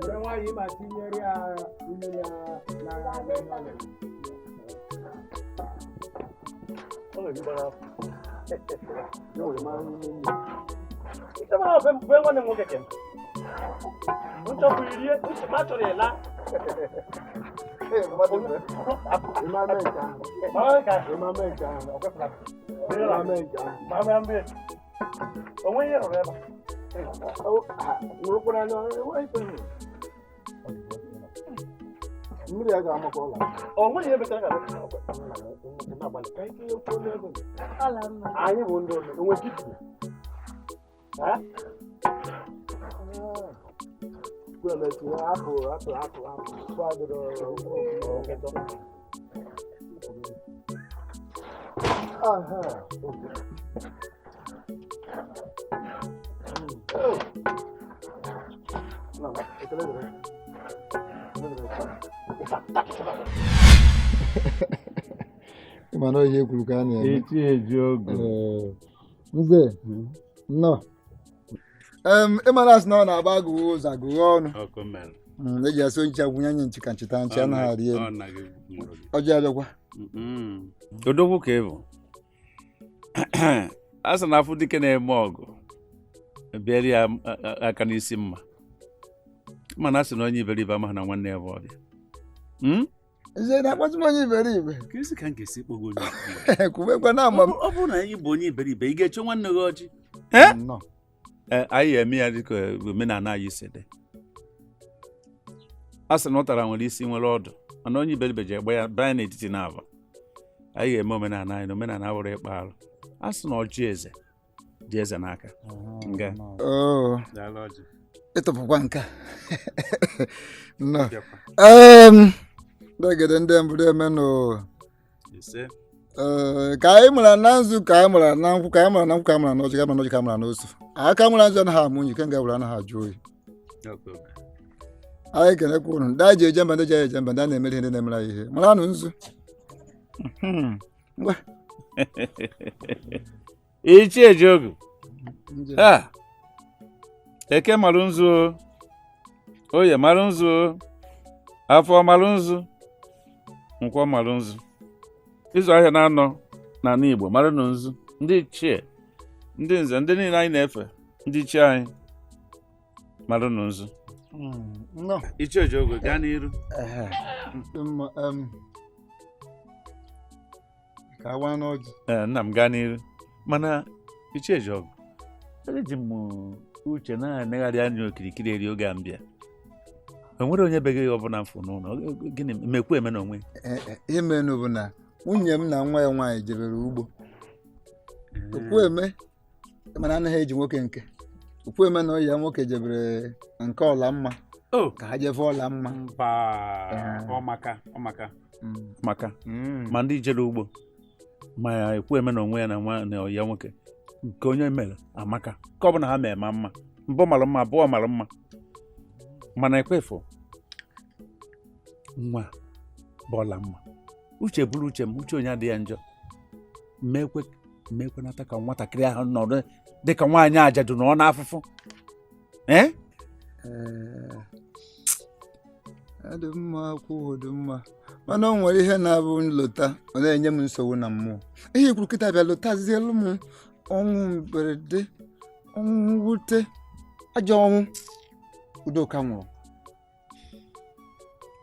Speaker 8: Were nwayọọ ịma tinyere ya mmiri na
Speaker 5: nwanne m nwoke kem. Nchọpụ irie, ma chọrọ ịla. Onwe ihe rụrụ ebe a.
Speaker 8: Mmiri a ga-amakwa ọla.
Speaker 5: O nweghị ihe metara ka anyị bụ ndị ụlọ onwe gị.
Speaker 8: Apụ apụ apụ apụ Aha. Mana ihe kwuru ka a na-eme. Nze, nnọọ. Ịmara asị na ọ na-agba agụghị ụzọ agụghị ọnụ. Eji asị onye agwụnye anya nchi ka nchita nchi anaghị arị elu. Ọjị abịakwa.
Speaker 7: Odogwu ka ị bụ. A sị na afọ dike na-eme ọgụ bịara ya aka n'isi mma. Mana a sị na onye iberibe amaghị na nwanne ya bụ ọbịa.
Speaker 8: Nze na-akpọtụ m onye iberibe.
Speaker 7: Ka esi ka m ga-esi kpọgo onye iberibe?
Speaker 8: Kwubekwa na ama m.
Speaker 7: Ọ bụrụ na ị bụ onye iberibe, ị ga-eche nwanne gị ọjị? Anyị eme ya dịka omenala anyị si dị. A sị na ụtara nwere isi nwere ọdụ, mana onye iberibe ji egbe ya banye n'etiti na-aba. Anyị ga-eme omenala anyị na omenala wụrụ ịkpa arụ. A sị na ọjị eze dị eze n'aka. Nga.
Speaker 8: Ịtụpụkwa nke a. Ndegede ndị mbụ emenụ. Ka anyị mụrụ na nzu, ka anyị mụrụ na nkwụ, ka anyị mụrụ na nkwụ, ka anyị mụrụ na ọjị, ka anyị mụrụ na ọjị, ka anyị mụrụ na osu. Aka mụrụ nzu anaghị amụ unyi, ke nga wụrụ anaghị ajụ oyi. Anyị kenekwa unu, ndị anyị ji eje mba, ndị ji eje mba, ndị a na-emere ihe, ndị na-emere anyị ihe. Maranụ nzu. Ngwa.
Speaker 7: Ichie Ejeogu. Eke marụ nzu, oye marụ nzu, afọ marụ nzu. Nkwọ malụ nzu. Ịzụ ahịa na-anọ n'ala Igbo maranụ nzu. Ndị ichie, ndị nze, ndị niile anyị na-efe, ndị ichie anyị maranụ nzu. Ichie Ojogwe, gaa n'iru.
Speaker 14: Ka awa n'ọjị.
Speaker 7: Ee, nna m, gaa n'iru. Mana Ichie Ejiogu, eji m uche na-anegharị anya okirikiri eri oge a m bịa, o nwere onye be gị ọbụla mfụ n'ụlọ. Gịnị mekwu eme n'onwe?
Speaker 14: Ihe mere bụ na nwunye m na nwa ya nwaanyị jebere ugbo. Okwueme mana anaghị eji nwoke nke Okwueme na ya nwoke jebere nke ọla mma ka ha jeve ọla mma.
Speaker 7: Ọmaka ọmaka maka ma ndị jere ugbo ma ya Ekwueme na onwe ya na nwa na ya nwoke nke onye mere amaka ka ọ bụ na ha mee ma mma mbụ mara mma, abụọ mara mma, mana ekwefu nwa bọla mma. Uche bụrụ uche m, uche onye adịghị njọ. Mmekwenata ka nwatakịrị ahụ nọrọ dịka nwaanyị ajadu nọ n'afụfụ. Ee,
Speaker 14: dị mma, kwuo dị mma, mana o nwere ihe na-abụ nlota ọ na-enye m nsogbu na mmụọ. Ihe kwuru kịta bịa lụtazielu m ọnwụ mberede, ọnwụ mwute, ajọ ọnwụ Udoka nwụrụ.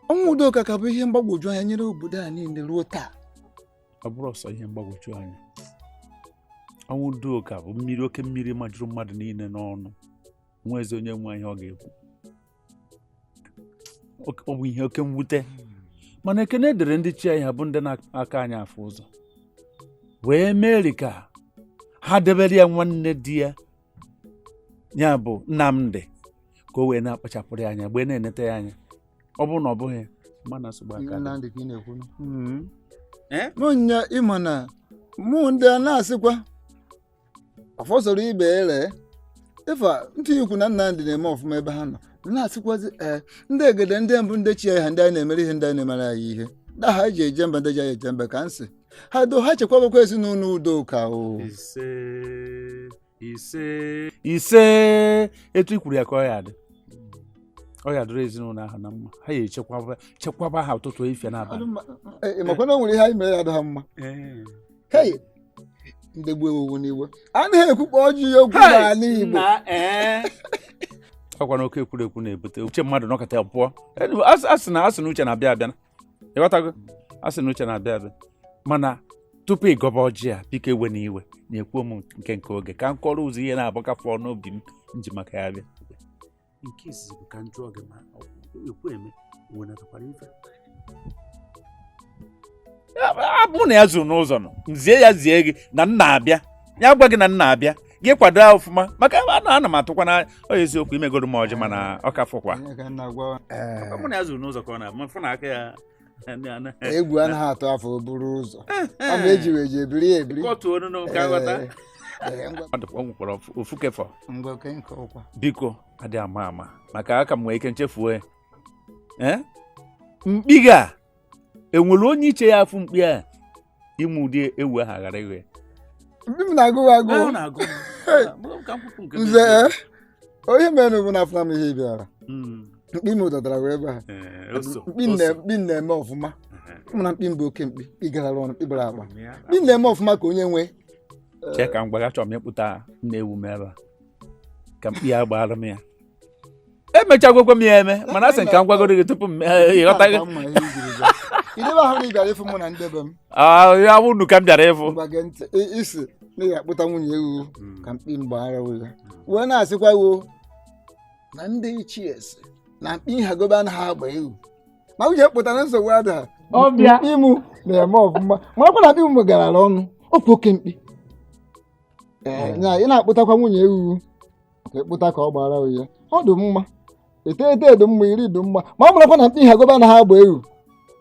Speaker 14: Ọnwụ Udoka ka bụ ihe mgbagwoju anya nyere obodo a niile ruo taa.
Speaker 7: Ọ bụrụ ọsọ ihe mgbagwoju anya, ọnwụ Udoka bụ mmiri, oke mmiri majuru mmadụ niile n'ọnụ. Nwa eze onye nwe ihe ọ ga-ekwu. Ọ bụ ihe oke mwute, mana ekene dịrị ndị chi anyị ha bụ ndị na-aka anyị afụ ụzọ wee meri ka ha debere ya nwanne di ya, ya bụ Nnamdi, ka o wee na-akpachapụrụ ya anya, wee na-enete ya anya. Ọ bụrụ na ọ bụghị mana nsogbu aka
Speaker 14: nya ịma na mụ ndị a na-asịkwa afọsọrọ ibe ere ịfa ntị ikwu na Nnamdi na-eme ọfụma ebe ha nọ na-asịkwazi ee ndị egede ndị mbụ ndị chi anyị ha ndị anyị na-emere ihe ndị anyị na-emere anyị ihe ndị ha eji eje mba ndị ji anyị eje mba ka nsị ha do ha chekwabakwa ezinụlọ Udoka o.
Speaker 7: Ise ise ise, etu i kwuru ya ka ọ ya dị, ọ ya dịrị ezinụlọ ahụ na mma. Ha ya echekwaba chekwaba ha ụtụtụ ife n'abalị.
Speaker 14: Makwana o nwere ihe anyị mere ya adị ha mma. Hei, ndị gbuo ewu n'iwe anaghị ekwukpo ọjị ya okwu n'ala Igbo.
Speaker 7: Ọkwa na oke ekwurekwu na-ebute uche mmadụ nọkọta pụọ. A sị na uche na-abịa abịa, ịghọtago? A sị na uche na-abịa abịa, mana tupu ịgọba ọjị a, biko ewe na iwe na-ekwuo m nke nke oge ka m kọrọ ụzọ ihe na-agbakafọ n'obi m nji maka ya bịa. Nke izizi bụ ka m jụọ gị ma Ekwueme wenatakwara ife mụ na ya zuru n'ụzọ nọ nzie ya zie gị na nna abịa, ya gwa gị na nna abịa, gị kwado ya ọfụma, maka ana m atụkwa na ọ eziokwu imegoro m ọjị, mana ọ ka fọkwa mụ na ya zuru n'ụzọ ka ọ na-abụ fụ na aka ya.
Speaker 14: Egwu anaghị atụ afọ buru ụzọ ama ejiri eji ebiri ya ebiri
Speaker 7: kọtuo ọnụ ka ghọta ọ nwekwara ofu kefọ. Biko adị ama ama maka aka m nwee ike nchefuo ya. Mkpi gị a enwere onye iche ya afụ mkpi a inwe ụdị ewu ahụ aghara ịghọ ya?
Speaker 14: Mkpi m na-agụ agụ nze onye mere bụ na afụna m ihe bịara mkpi m dọtara wee ebe ha. Mkpi m na-eme ọfụma, mụ na mkpi m bụ oke mkpi, mkpi gara ọnụ, mkpi gbara akpa, mkpi m na-eme ọfụma ka onye nwe.
Speaker 7: Chee ka m gwaga, achọrọ m ịkpụta nna ewu m ebe a ka mkpi ya gbara m ya. Emechagokwa m ya eme, mana asị ka m gwagoro gị tupu m ịghọta gị.
Speaker 14: Idebe ahụ na ị bịara ịfụ mụ na ndebe m.
Speaker 7: Ya bụ unu ka m bịara ịfụ.
Speaker 14: Gwa gị ntị isi na ị ga-akpụta nwunye ewu ka mkpi m gbara ya wee na-asịkwa wo na ndị ichie si na mkpi nhagobe anaghị agba ewu na nwunye kpụtara nsogbu ada. Mkpi m na-eme ọfụma, marakwa na mkpi m gara ọnụ okwu oke mkpi. Ee, ị na-akpụtakwa nwunye ewu ka ịkpụta ka ọ gbara ya ọ dị mma, eteghete dị mma, iri dị mma, ma ọ bụrụkwa na mkpi nhagobe anaghị agba ewu.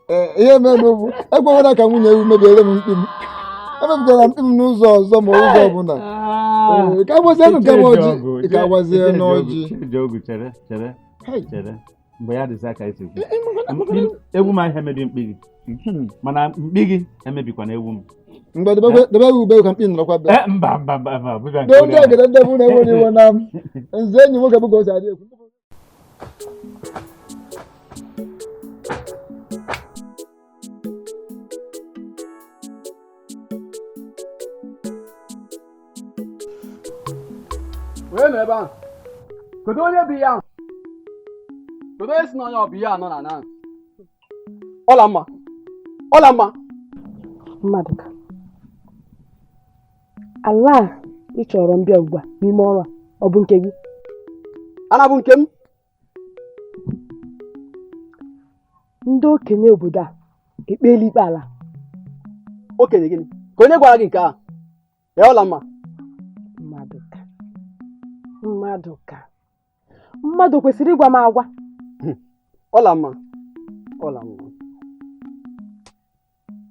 Speaker 14: Ee, ihe mere bụ ekwewela ka nwunye ewu mebiere m mkpi m, emebigara mkpi m n'ụzọ ọzọ ma ụzọ ọbụla. Ee, ka agbazienụ nke m ọjị, ka agbazie n'ọjị.
Speaker 7: Mgbe ya dịzị aka isi ewu m ahịa emebi mkpi gị, mana mkpi gị emebikwana ewu m.
Speaker 14: Mgbe debe ewu ube ka mkpi nọrọkwa be.
Speaker 7: Mba mba mba mba.
Speaker 14: Ndị egede ndị bụ na-enwe iwe na m nze enyi nwoke bụ ka o si adị ekwu.
Speaker 1: Onye nọ ebe ahụ? Kedu onye bụ ihe ahụ? Kedu onye si na onye ọ bụ ihe a nọ na ahụ? Ọla mma! Ọla mma!
Speaker 4: Mmadụka, ala a ị chọrọ m bịa ugbu a n'ime ọrụ a, ọ bụ nke gị?
Speaker 1: Ana bụ nke m.
Speaker 4: Ndị okenye obodo a ekpeela ikpe ala.
Speaker 1: Okenye gịnị? Ka onye gwara gị nke a? Ee, ọla mma.
Speaker 4: Mmadụka, Mmadụka, mmadụ kwesịrị ịgwa m agwa.
Speaker 1: Ọla mma, ọla mma.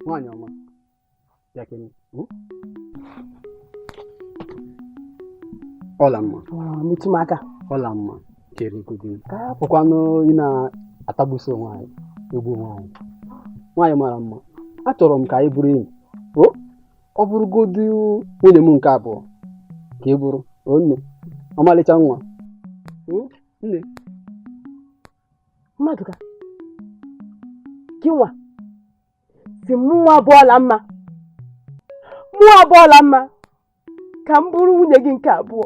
Speaker 1: Nwaanyị ọma, bịa kene. Ọla mma.
Speaker 4: Metụ m aka.
Speaker 1: Ọla mma, chere godu. Ka hapụkwanụ ị na-atagbusi onwe anyị, egbu onwe anyị. Nwaanyị mara mma, achọrọ m ka anyị bụrụ enyi. O, ọ bụrụgodu nwunye m nke abụọ ka ị bụrụ. O nne, ọmalịcha nwa. O nne.
Speaker 4: Mmadụka, gị nwa si mụnwa bụ ọla mma, mụnwa bụ ọla mma ka m bụrụ nwunye gị nke abụọ.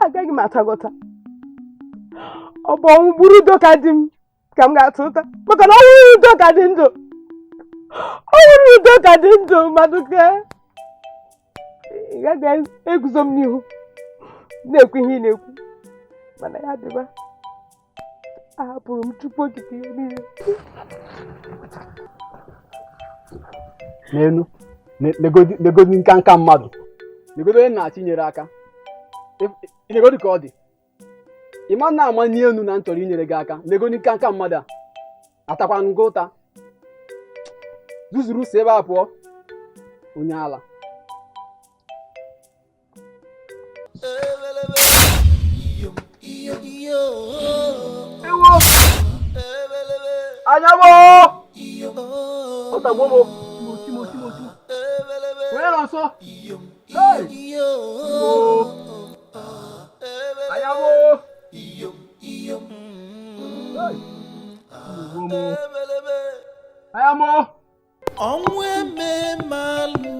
Speaker 4: Agaghị m atagọta. Ọ bụ ọnwụ gburu udo ka di m ka m ga-atụ ụta, maka na ọ wụrụ udo ka dị ndụ. Ọ wụrụ udo ka dị ndụ, Mmadụka. Ị gaghị eguzo m n'ihu na-ekwu ihe ị na-ekwu, mana ya dịba. Ahapụrụ m Chukwu okike ihe niile.
Speaker 1: N'elu, legodi nka nka mmadụ. Legodo onye na-achị nyere aka. Legodi ka ọ dị. Ị ma na-ama n'elu na m chọrọ inyere gị aka. Legodi nka nka mmadụ a. Atakwanụ gị ụta. Zuzuru si ebe a pụọ. Onye ala. Ewo! Anya m! Ọ tagbuo m! Timo, Timo, Timo. Onye nọ nso? Hey! Anya m! Hey! Anya m!
Speaker 3: Ọnwụ eme malụ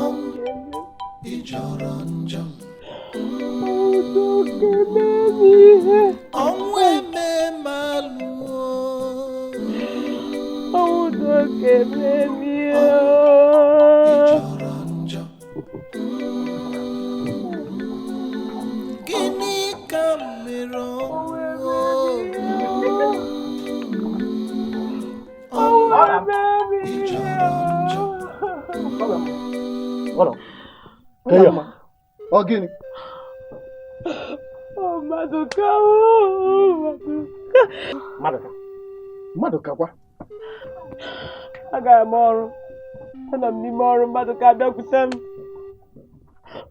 Speaker 3: ọnwụ ị jọrọ njọ. Ọnwụ eme malụ ị jọrọ njọ. Gịnị ka m mere ọnwụ? Ọnwụ ị jọrọ njọ.
Speaker 8: Ọ gịnị?
Speaker 4: Mmadụka,
Speaker 8: Mmadụka, Mmadụka kwa.
Speaker 4: Agara m ọrụ, anọ m n'ime ọrụ, Mmadụka abịakwute m.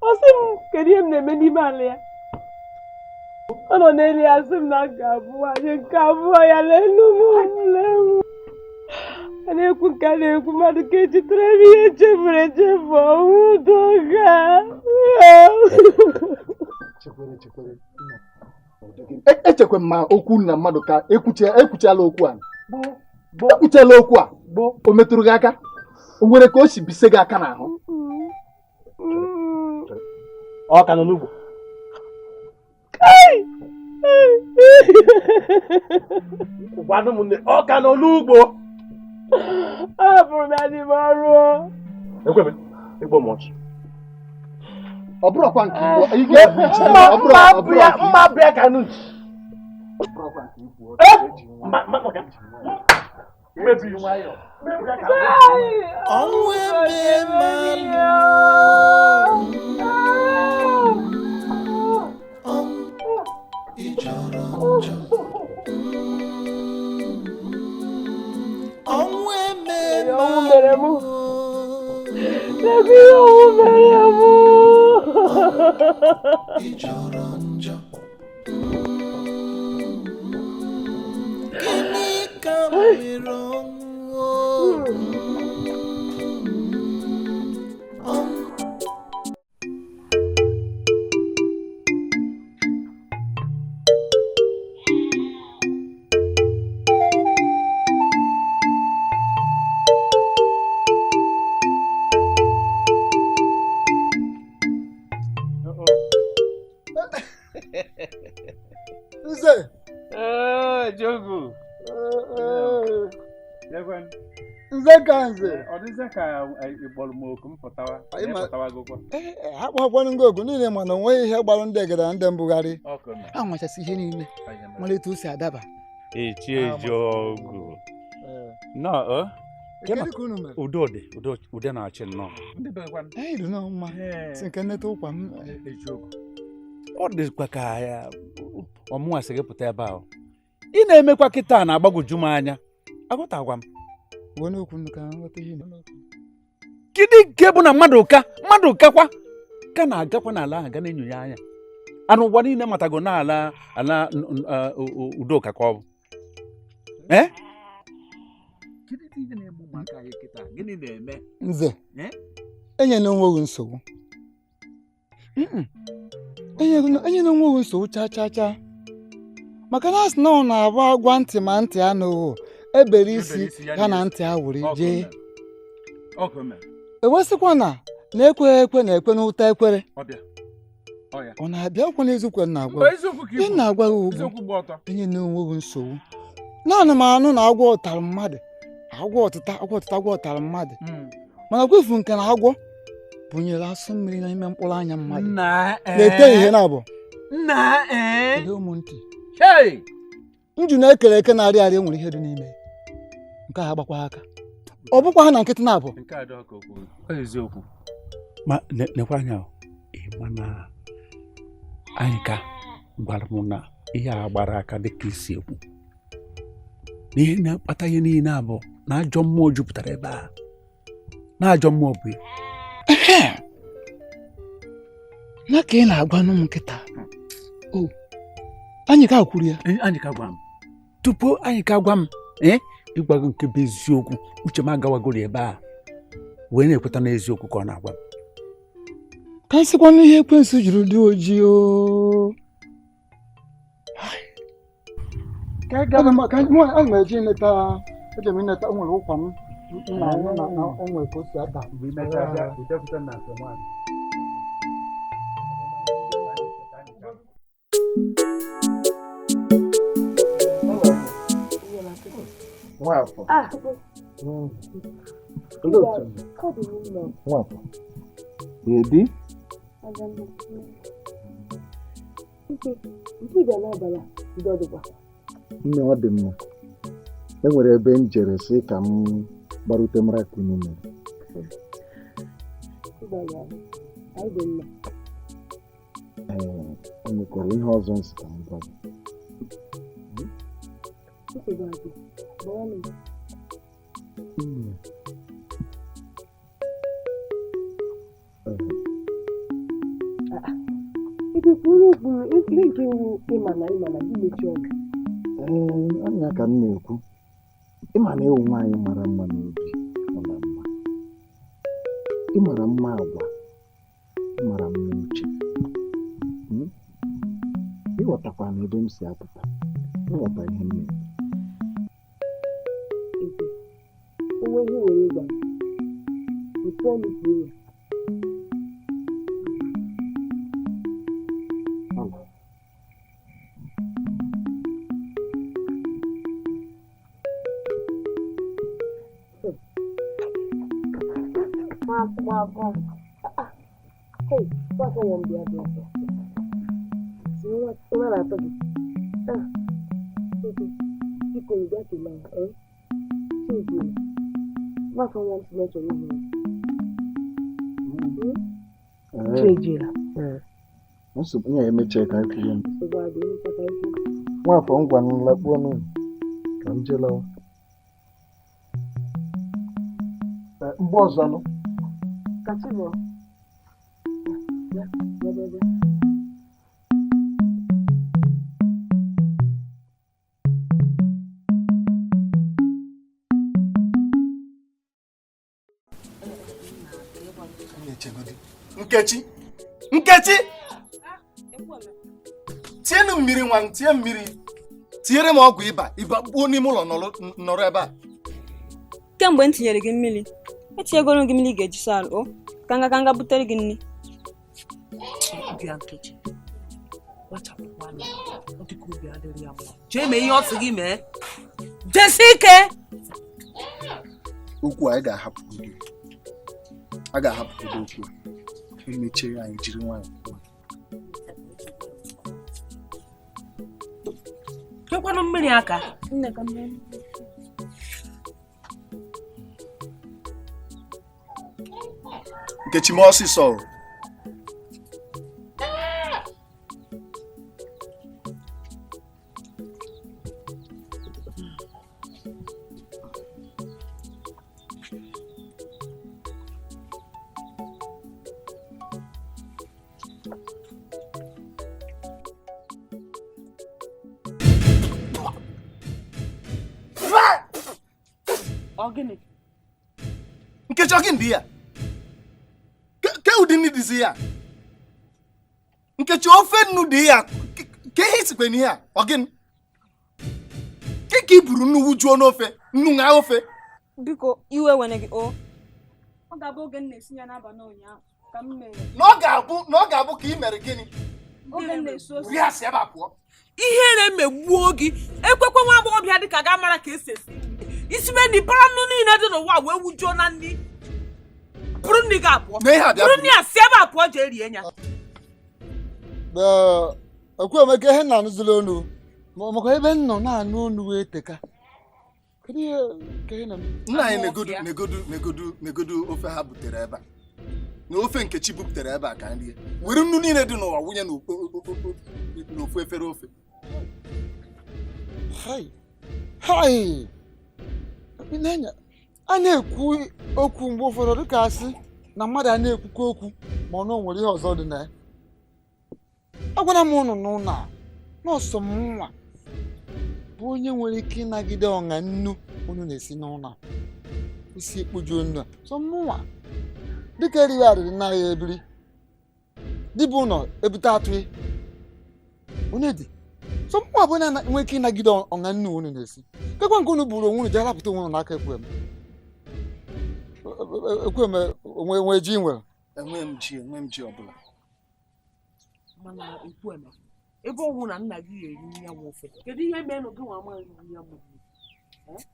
Speaker 4: Ọ sị m kedu ihe m na-eme n'ime ala ya. Ọ nọ n'elu ya sị m na nke abụọ anyị nke abụọ ya lelu m lee m. A na-ekwu nke a na-ekwu, Mmadụka echetere m ihe echefuru echefu ọnwụ
Speaker 8: Chekwere, chekwere. Echekwe m ma okwu na Mmadụka ekwuchiela okwu a. Ekwuchiela okwu a. O metụrụ gị aka? O nwere ka o si bise gị aka n'ahụ?
Speaker 5: Ọ ka nọ n'ugbo. Gwanụ m nne, ọ ka nọ n'ugbo.
Speaker 4: Ahapụrụ m ya n'ime ọrụ.
Speaker 5: Ekwebe, igbo m ọchị.
Speaker 8: Ọ bụrụkwa nke igbo, ị ga-ebu ichi. Ọ bụrụ
Speaker 5: mma bịa ka nụ.
Speaker 3: Ọnwụ eme malụ ọnwụ ị jọrọ njọ. Ọnwụ eme malụ ị jọrọ njọ. Gịnị ka m mere ọnwụ? Ọnwụ
Speaker 14: Nze.
Speaker 7: Ee, Jogu.
Speaker 14: Nze ka nze.
Speaker 7: Ọ dịzị ka ị kpọrọ m oku m pụtawa. Pụtawagokwa.
Speaker 14: Ha kpọkwanụ ngị ogu niile mana o nweghị ihe gbarụ ndị egede na ndị mbugharị. Ha nwachasị ihe niile mara etu o si adaba.
Speaker 7: Ichie Jogu. Nnọọ. Udo dị, udo na-achị nnọọ.
Speaker 14: Ee, dị nnọọ mma. Si nke nneta ụkwa m.
Speaker 7: Ọ dịkwa ka ọmụnwa sị gị pụta ebe ahụ. Ị na-emekwa kịta na-agbagwoju m anya. Aghọtagwa m. Kedu nke bụ na mmadụ ụka ka na-agakwa n'ala ahụ ga na-enyo ya anya. Anụ ụwa niile matago n'ala ala Udoka ka ọ bụ. Ee?
Speaker 14: Nze, enyela onwe gị nsogbu. Enyela onwe gị nsogbu cha cha cha. Maka na asị na ọ na-abụ agwa ntị ma ntị anụghị, ebere isi ha na ntị awụrụ jee. Ewesịkwa na na-ekweghị ekwe na-ekwe n'ụta ekwere. Ọ na-abịa ọkwa n'eziokwu na-agwa gị. Ị na-agwa gị ugbu enyela onwe gị nsogbu. Naanị m anụ na agwọ tara mmadụ. Agwọ ọtịta agwọ tara mmadụ. Mana kwefu nke na agwọ bunyere asụ mmiri n'ime mkpụrụ anya mmadụ. Na-ete ihe na abụ. Ụmụ ntị. Nju na-ekere eke na-arị arị nwere ihe dị n'ime. Nke a agbakwa aka. Ọ bụkwa ha na nkịtị na abụ.
Speaker 7: Eziokwu. Ma nekwa anya mana anyị ka gwara m na ihe a gbara aka dịka isi ekwu. N'ihe na-akpata ihe niile abụ na ajọ mmụọ jupụtara ebe a. Na ajọ mmụọ bụ ya.
Speaker 14: Na ka ị na-agwanụ m nkịta. O anyị ka kwuru ya.
Speaker 7: Anyị ka gwa m. Tupu anyị ka gwa m, ịgwa gị nke bụ eziokwu, uche m agawagoro ebe a wee na-ekweta n'eziokwu ka ọ na-agwa m.
Speaker 14: Ka m sịkwanụ ihe ekwensu jiri dị ojii o. Aga m eje nleta eje m nleta o nwere ụkwa m na na o nwere ka o si ada.
Speaker 8: Nwafọ. Nwafọ. Edi? Nne ọ dị mma. E nwere ebe m jere sị ka m gbarute mara ka unu mere. Ee, o nwekwara ihe ọzọ m sị ka m gwa gị. Ee, anya ka m na-ekwu. Ịma na ewu nwaanyị mara mma n'obi ọ na mma. Ị mara mma agwa, ị mara mma uche. Ịghọtakwa na ebe m si apụta, ịghọta ihe m na-ekwu. Nsogbu ya emechie ka anyị kwuo. Nwafọ ngwa nlakpuo n'ụlọ ka m jee lawa. Mgbe ọzọ nụ. Nkechi! Nkechi! Tienụ mmiri nwa m, tie mmiri. Tinyere m ọgwụ ịba, ịba gbuo n'ime ụlọ nọrọ ebe a.
Speaker 15: Kemgbe m tinyere gị mmiri, etinyegoro gị mmiri ga-eji saa alụ, ka nga butere gị nri.
Speaker 16: Kpachapụkwa anya, ọ dịka obi adịrị ya mma. Jee mee ihe ọ sị gị mee. Jesi ike.
Speaker 8: Okwu anyị ga-ahapụgodo, a ga-ahapụgodo okwu a, emechie anyị jiri nwayọọ kwuo.
Speaker 16: Kekwanụ mmiri aka.
Speaker 8: Nkechi, mee ọsịsọ o.
Speaker 16: Ọ gịnị?
Speaker 8: Nkechi, ọ gịnị dị ya? Ke ụdị nri dịzi ya? Nkechi, ofe nnu dị ya, ke ihe isikwe n'ihe a, ọ gịnị? Ke ka i buru nnu wujuo n'ofe, nnu ṅaa ofe?
Speaker 15: Biko, iwe wene gị o. Ọ ga-abụ oge m na-esi ya n'abalị ụnyaahụ ka m mere.
Speaker 8: Na ọ ga-abụ ka ị mere gịnị?
Speaker 15: Oge m na-esi ose.
Speaker 8: Rie asị ebe a pụọ.
Speaker 16: Ihere megbuo gị. Ekwekwe nwa agbọghọbịa dị ka ga mara ka esi esi. Isibe ndị bara nnu niile dị n'ụwa wee wujuo na nri. Bụrụ nri gị apụọ. Bụrụ nri a si ebe a pụọ jee rie ya.
Speaker 14: Ekwueme ka ihe na-anụzila onu maka ebe m nọ na-anụ onu wee teka. Kedu ihe ka ihe na-eme?
Speaker 8: Nna anyị negodu ofe ha butere ebe a. Na ofe Nkechi buputere ebe a ka nri. Were nnu niile dị n'ụwa wụnye n'ofu efere ofe.
Speaker 14: Hai! Hai! A na-ekwu okwu mgbe ụfọdụ dịka asị na mmadụ a na-ekwukwa okwu ma ọ na o nwere ihe ọzọ dị na ya. Agwara m ụnụ n'ụlọ a nọọsụ m nwa bụ onye nwere ike ịnagide ọṅa nnu unu na-esi n'ụlọ a isi ekpojuo nnu a sọ mụnwa dịka erighị arịrị nna ya ebiri dibụ ụlọ ebute atụghị onye dị sọ mụnwa bụ onye nwere ike ịnagide ọṅa nnu unu na-esi kekwa nke unu buru onwe unu ji arapụta onwe unu n'aka Ekwueme. Ekwueme onwe ji nwere?
Speaker 8: Enwe m ji ọbụla.
Speaker 16: Mana Ekwueme, ebe ọ bụ na nna gị ga-eri ya nwa ofe, kedu ihe mere na gị nwa amaghị eri ya nwa ofe?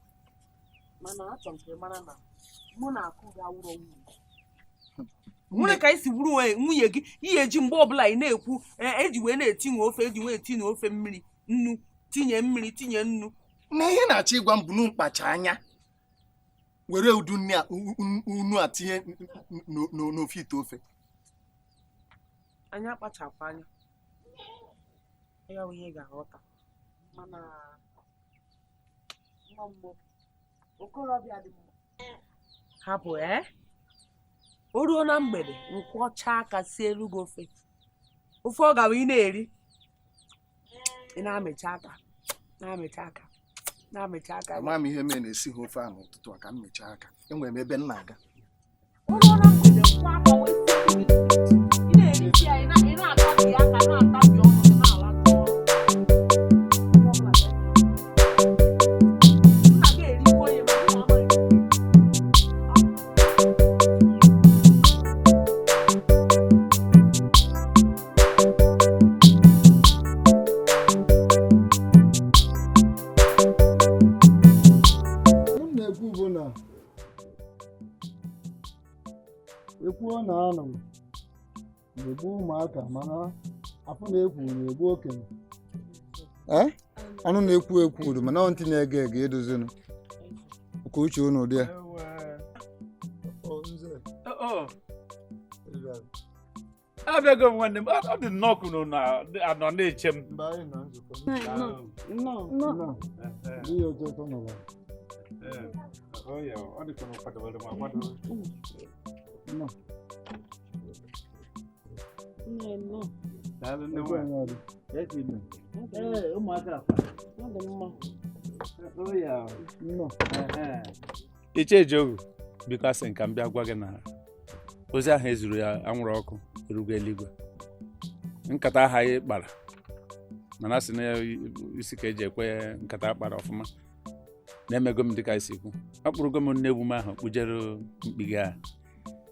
Speaker 16: Mana achọrọ m ka ị mara na mụ na akụ gị awụrọ nwunye. Nwere ka isi bụrụ nwunye gị ihe eji mgbe ọbụla ị na-ekwu eji wee na-etinye ofe, eji wee etinye ofe mmiri nnu, tinye mmiri, tinye nnu.
Speaker 8: Na ihe na-achọ ịgwa m bụ na mkpacha anya were udu nnu a tinye n'ofe ite ofe.
Speaker 16: Anya kpachapụ anya ya bụ ihe ga-aghọta. Mana nwa mbụ okorobịa dị mma hapụ o ruo na mgbede nkwọcha aka sie elu gị ofe ofe ọ gawa ị na-eri ị na-amịcha aka na-amịcha aka na-amịcha aka.
Speaker 8: Ama m ihe mere na-esi ha ofe a n'ụtụtụ a ka m mechaa aka. Enwere m ebe m na-aga.
Speaker 16: O ruo na mgbede nkwọ aka wee sie gị ị na-erisi ya ị na-atabi aka na-atabi ọnụ gị na-alata ọnụ. Nna gị erikwa ya ma gị amaghị.
Speaker 14: M na-ekwu bụ na ekwuo na anụ m na-egbu ụmụaka mana afọ na-ekwu na-egbu okenye. Ọnụ na-ekwu ekwu udu mana ọ ntị na-ege ege edozinu ka uche unu dị ya.
Speaker 7: Abịago m nwanne m, ọ dị nnọọ ka unu nọ na-eche m. Ichejogu, biko asị ka m bịa gwa gị na ozi ahụ ezuru ya anwụrụ ọkụ erugo eluigwe. Nkata aha anyị kpara mana asị na isi ka eji ekwe nkata kpara ọfụma na-emego m dịka isi kwu. Akpụrụgo m nne egwu m ahụ kpujere mkpiga a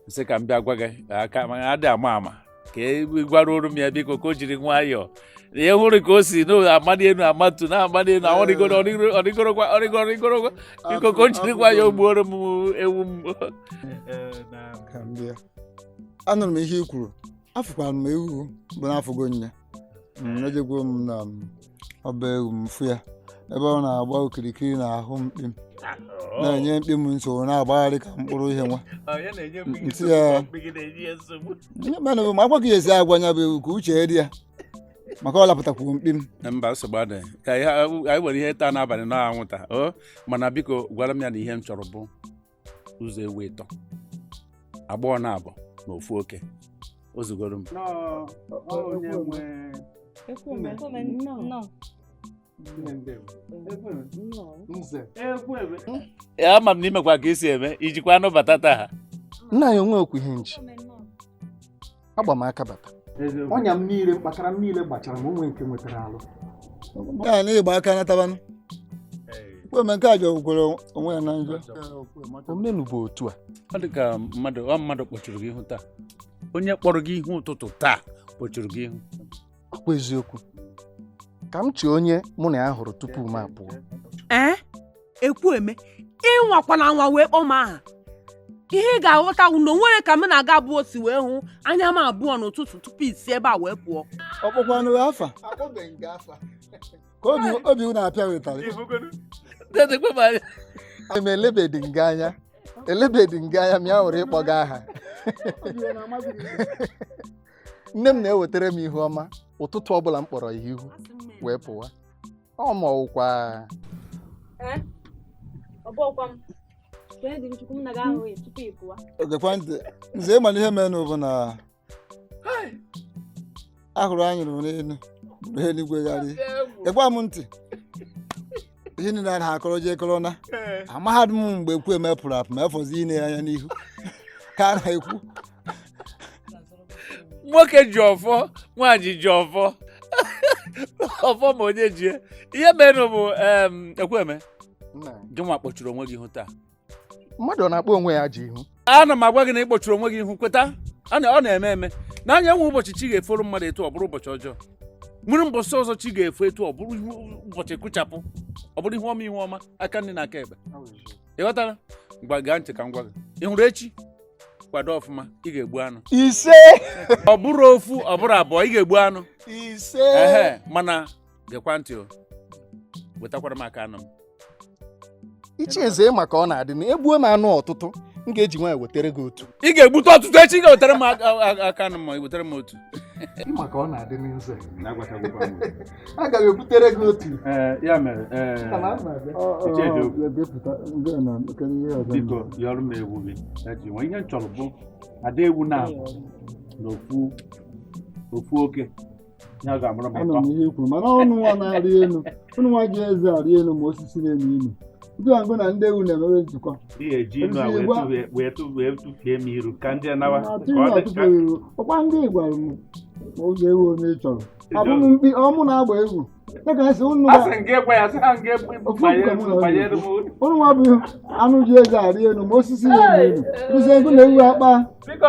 Speaker 7: nsị ka m bịa gwa gị aka mana adị ama ama Ka e gwara oru m ya biko ka o jiri nwayọọ. Ihe hụrụ ka o si na-amali elu amatu na-amali elu ọrịgoro ọrịgorokwa ọrịgoro biko ka o jiri nwayọọ gbuoro m ewu m.
Speaker 14: Anụrụ m ihe i kwuru, afụkwara m ewu bụ n'afọgo nya. Ejegwo m na ọba ewu m fụ ya ebe ọ na-agba okirikiri n'ahụ mkpi m na-enye mkpi m nsogbu na-agbagharị ka mkpụrụ ihe nwa. Ma agwa esi agwa nya bụ ewu ka uche dị ya maka ọ lapụtakwuru mkpi m.
Speaker 7: Mba, nsogbu adịghị, anyị nwere ihe taa n'abalị na anwụnta o, mana biko gwara m ya na ihe m chọrọ bụ ụzọ ewu ịtọ, agbọghọ na abụọ na ofu oke, o zugoro m. Ama m na imekwa ka esi eme ijikwa anụ bata taa.
Speaker 8: Nna ya onwe okwu ihe nji agba m aka bata ọnya m niile mkpakara m niile gbachara m onwe nke nwetara alụ
Speaker 14: ya na ịgba aka natabanụ kweme nke a jọgwukwere onwe ya na njọ.
Speaker 8: Omenu bụ otu a
Speaker 7: ọ dị ka mmadụ ọ mmadụ kpọchiri gị ihu taa, onye kpọrọ gị ihu ụtụtụ taa kpọchiri gị ihu.
Speaker 8: Ọkwa eziokwu ka m chee onye mụ na ya hụrụ tupu m apụọ.
Speaker 16: Ee, Ekwueme, ịnwakwana anwa wee kpọọ m aha. Ihe ị ga-aghọta na o nwere ka m na-aga abụọ si wee hụ anya m abụọ n'ụtụtụ tupu isi ebe a wee pụọ.
Speaker 14: Ọ kpọkwanụ afa ka obi na-apịa wetara.
Speaker 8: M elebedị nga anya, elebedị nga anya ma ya hụrụ ịkpọ gị aha. Nne m na-ewetara m ihu ọma ụtụtụ ọbụla m kpọrọ ya ihu wee pụwa. Ọ ma ọwụkwa
Speaker 14: Nze ịma na ihe mere bụ na ahụrụ anyị rụrụ n'elu bụrụ eluigwe gharị. Gekwa m ntị, ihe niile a na-akọrọ jee kọrọ na amahadum m mgbe Ekwueme pụrụ apụ ma efọzi ine anya n'ihu ka a na-ekwu.
Speaker 7: Nwoke ji ọfọ, nwaanyị ji ọfọ, ọfọ ma onye ji ihe mere bụ Ekwueme gị nwa kpọchiri onwe gị ihu taa.
Speaker 8: Mmadụ ọ na-akpọ onwe ya ji ihu?
Speaker 7: Ana m agwa gị na ị kpọchiri onwe gị ihu, kweta ọ na-eme eme n'anya. Enwe ụbọchị chi ga-eforo mmadụ etu ọ bụrụ ụbọchị ọjọọ, nwere mbọsị ọzọ chi ga-efo etu ọ bụrụ ụbọchị kụchapụ, ọ bụrụ ihu ọma ihu ọma, aka nri na aka ekpe. Ị ghọtara? Ngwa gaa ntị ka m gwa gị, ị hụrụ echi kwado ọfụma, ị ga-egbu anụ
Speaker 8: ise.
Speaker 7: Ọ bụrụ ofu, ọ bụrụ abụọ, ị ga-egbu anụ
Speaker 8: ise.
Speaker 7: Ehe, mana gekwa ntị o, wetakwara m aka anụ m.
Speaker 8: Ichi eze maka ọ na-adị na egbuo m anụ ọtụtụ, m ga-eji nwaanyị wetere gị otu.
Speaker 7: Ị ga-egbute ọtụtụ echi, ị ga-wetere m aka anụ m, ị wetere m otu.
Speaker 8: Maka ọ na-adị nze aga m ebutere gị otu.
Speaker 7: Ya mere, biko yọrọ m ewu gị eji nwe ihe m chọrọ bụ ada ewu na abụ na ofu oke.
Speaker 14: Anọ m ihe i kwuru, mana ọnụ nwa na-arị elu, ọnụ nwa ji eze arị elu ma osisi na-enu inu. Ndị ọgụ na ndị ewu na-emewe nzukọ. Ọkwa ndị gwara m ma ụzọ ewu onye ị chọrọ. Abụ m mkpi ọmụ na-agba egwu. Ụnụ nwa bụ anụ ji eze arị elu ma osisi na-enu elu. Ụzọ egwu na ewu akpa. Dịka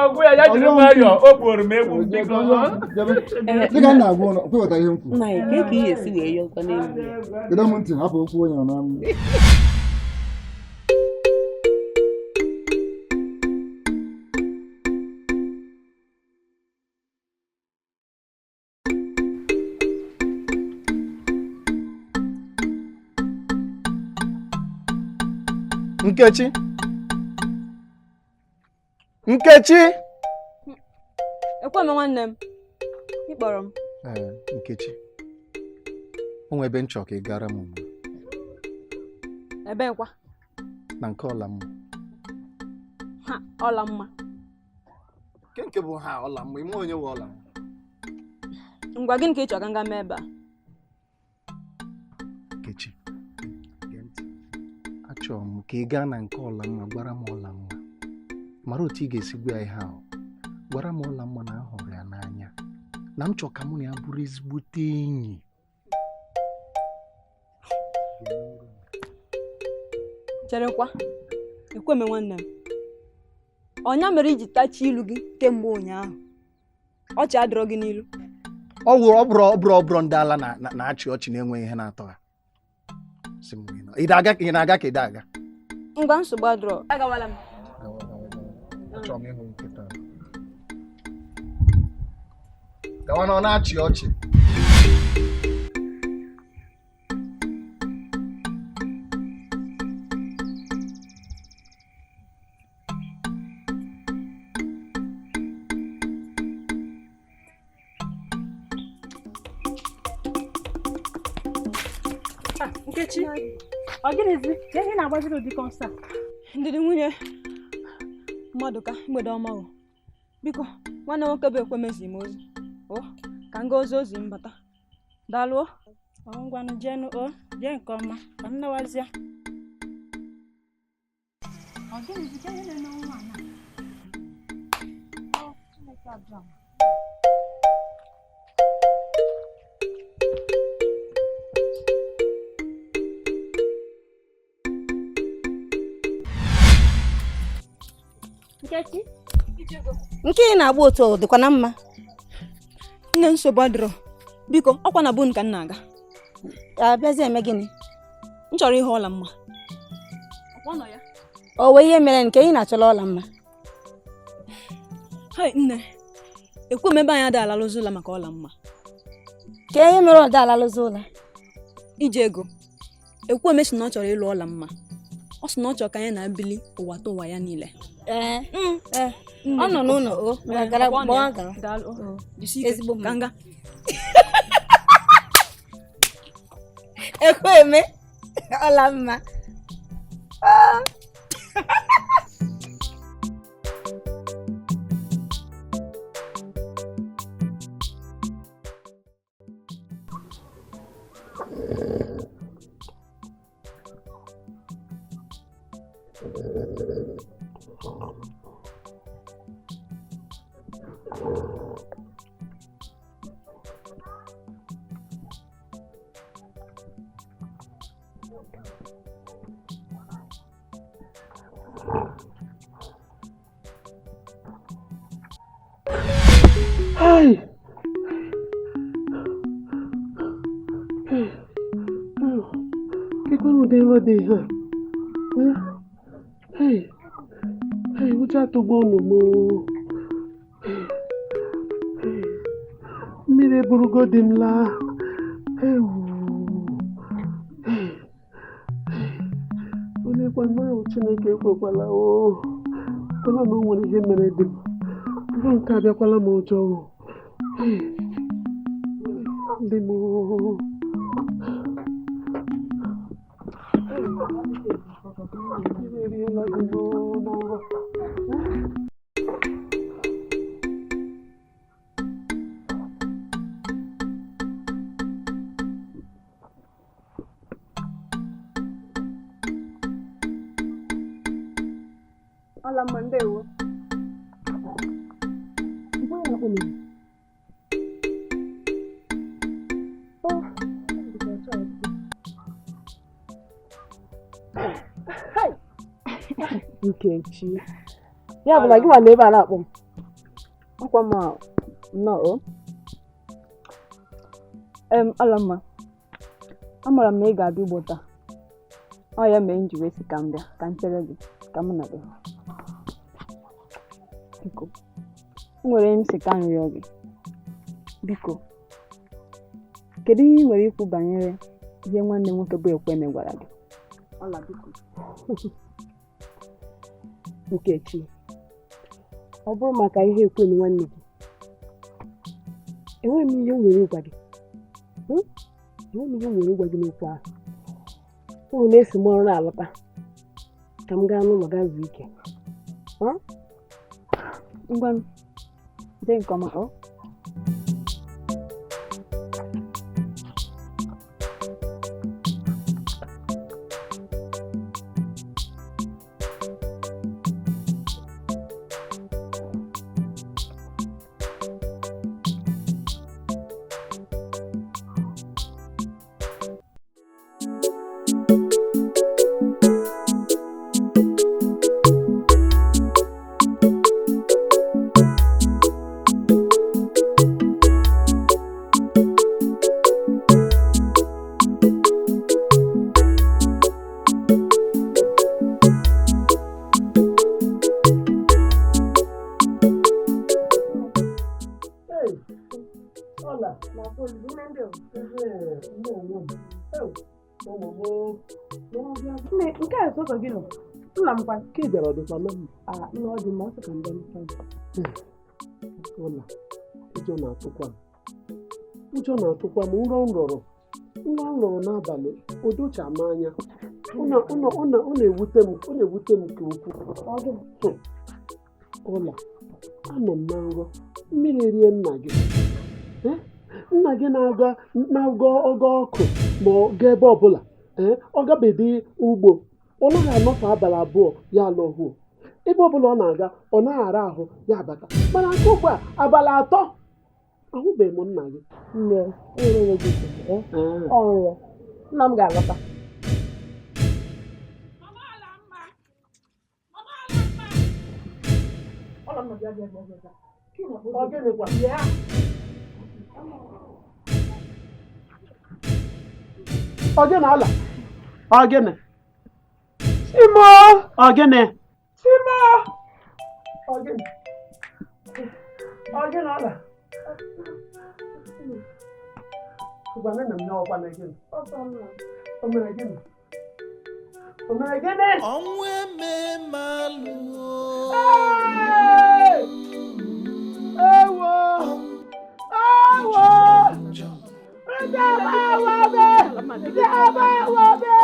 Speaker 14: m na-agwa ụlọ, kweweta ihe m kwuru. Gede m ntị, hapụ okwu onye na m.
Speaker 8: Nkechi, Nkechi.
Speaker 15: Ekwueme nwanne m, ị kpọrọ m.
Speaker 8: Ee, Nkechi, o nwere ebe m chọrọ ka ị gara m ugbu.
Speaker 15: Ebe nkwa?
Speaker 8: Na nke Ọlamma.
Speaker 15: Ha, Ọlamma.
Speaker 8: Nke bụ ha Ọlamma, ime onye nwe Ọlamma.
Speaker 15: Ngwa, gịnị ka ị chọrọ ka m gaa mee ebe a?
Speaker 8: Nkechi, achọrọ m ka ị gaa na nke Ọlamma gwara m Ọlamma, mara otu ị ga-esi gwa ya ihe ahụ. Gwara m Ọlamma na ahụrụ ya n'anya, na m chọrọ ka mụ na ya bụrụ ezigbote enyi.
Speaker 15: Cherekwa, Ekwueme nwanne m, ọnya mere iji tachie ilu gị kemgbe ụnyaahụ. Ọchị adịrọ gị n'ilu.
Speaker 8: Ọ wụrụ ọ bụrụ ndị ala na-achị ọchị na-enweghị ihe na-atọ ha. Sị m ị na-aga ka ị da-aga.
Speaker 15: Ngwa nsogbu adịrọ. Agawala m.
Speaker 8: Achọrọ m ịhụ nkịta. Gawa na ọ na-achị ọchị.
Speaker 6: Nkechi, ọ gịnịzi ka ihe na-agbaziri ụdị kọnsa?
Speaker 15: Ndidi nwunye Maduka, mgbede ọma o. Biko, nwanne nwoke bụ Ekwemezi m ozi. O, ka m gaa ozi m bata. Daalụ o.
Speaker 6: Ngwanụ jeenụ o, jee nke ọma, ka m nawazịa. Ọ gịnịzi ka ihe na-eme nwa na? Ọ, Chineke abịa m. Nkechi?
Speaker 17: Nke ị na-agba otu ọ dịkwa na mma?
Speaker 15: Nne nsogbu adịrọ. Biko, ọkwa na bun ka m na-aga.
Speaker 17: Abịazi eme gịnị?
Speaker 15: M chọrọ ihe ọla mma.
Speaker 17: O wee ihe mere nke ị na-achọla ọla mma?
Speaker 15: Hai nne, ekwe m ebe anyị ada alalụzi ụla maka ọla mma.
Speaker 17: Ka ihe mere ọ da alalụzi ụla?
Speaker 15: Ije ego. Ekwe m si na ọ chọrọ ịlụ ọla mma. Ọ sị na ọ chọrọ ka anyị na-ebili ụwa ta ụwa ya niile.
Speaker 17: Ee, ọ nọ n'ụlọ o, gara gbaa gara. Ezigbo
Speaker 15: ka nga.
Speaker 17: Ekweme, ọla mma.
Speaker 13: Hey! Kekwanu ụdị nrọ dị ihe a? Hey! Hey, ụjọ atụgbu unu m. Mmiri eburugo di m laa. Olekwanụ ahụ Chineke ekwekwala o. Kwela na o nwere ihe mere di m. Nrọ nke abịakwala m ụjọ o. Di m o. Mmiri eriela di m na nrọ.
Speaker 15: Ọla mma, ndewo.
Speaker 4: Nkechi, ya bụ na gị nwa na ebe a na-akpọ m.
Speaker 15: Ọkwa m nnọọ o. Ọla mma, amara m na ị ga-abịa ugbo taa. Ọ ya mere m ji wee sị ka m bịa ka m chere gị ka mụ na gị. Biko, o nwere ihe m sị ka m rịọ gị. Biko, kedu ihe ị nwere ikwu banyere ihe nwanne m nwoke bụ Ekweme gwara gị? Ọla biko.
Speaker 4: Nkechi, ọ bụrụ maka ihe Ekweme nwanne gị, enweghị m ihe m nwere ịgwa gị. Enweghị m ihe m nwere ịgwa gị n'okwu ahụ. Ụmụ na-esi m ọrụ na-alọta ka m gaa n'ụlọ gaa zuo ike.
Speaker 15: Ngwanụ, jee nke ọma o.
Speaker 4: Nne, nke a sọsọ gị nọ. Nna m kwa.
Speaker 13: Ka ị bịara ọ dịkwa na mma?
Speaker 4: Ah, nna ọ dị mma, ọ sị ka m bịa leta gị.
Speaker 13: Ọla, ụjọ na-atụkwa m. Ụjọ na-atụkwa m nrọ m rọrọ. Nrọ m rọrọ n'abalị, o docha m anya. Ọ na-ewute m, ọ na-ewute m nke ukwuu. Ọla, anọ m na nrọ, mmiri rie nna gị. Nna gị na-aga ọga ọkụ ma ọ gaa ebe ọbụla. Ọ gabedi ugbo, ọ naghị anọfe abalị abụọ ya alọhuo. Ebe ọbụla ọ na-aga, ọ naghị ara ahụ ya abata. Mana nke ugbu a, abalị atọ, ahụbeghị m nna gị.
Speaker 4: Nne, enwere gị ọrụ. Nna m ga-alọta.
Speaker 13: Ọ gịnị ala? Ọ gịnị? Chimo! Ọ gịnị? Chimo! Ọ gịnị? Ọ gịnị ala? Gwa nne m ya ọkwa na gịnị? O mere gịnị? O mere gịnị?
Speaker 3: Ọnwụ eme malụ.
Speaker 13: Ewo! Ewo!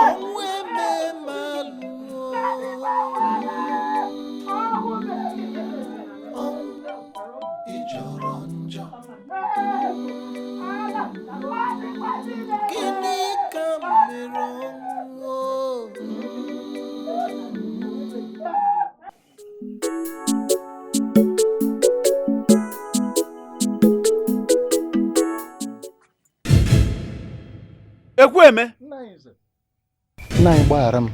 Speaker 3: Ọnwụ eme malụ. Ịjọrọ njọ. Gịnị ka mere ọnwụ?
Speaker 7: Ekwueme.
Speaker 8: Nna anyị gbaghara m.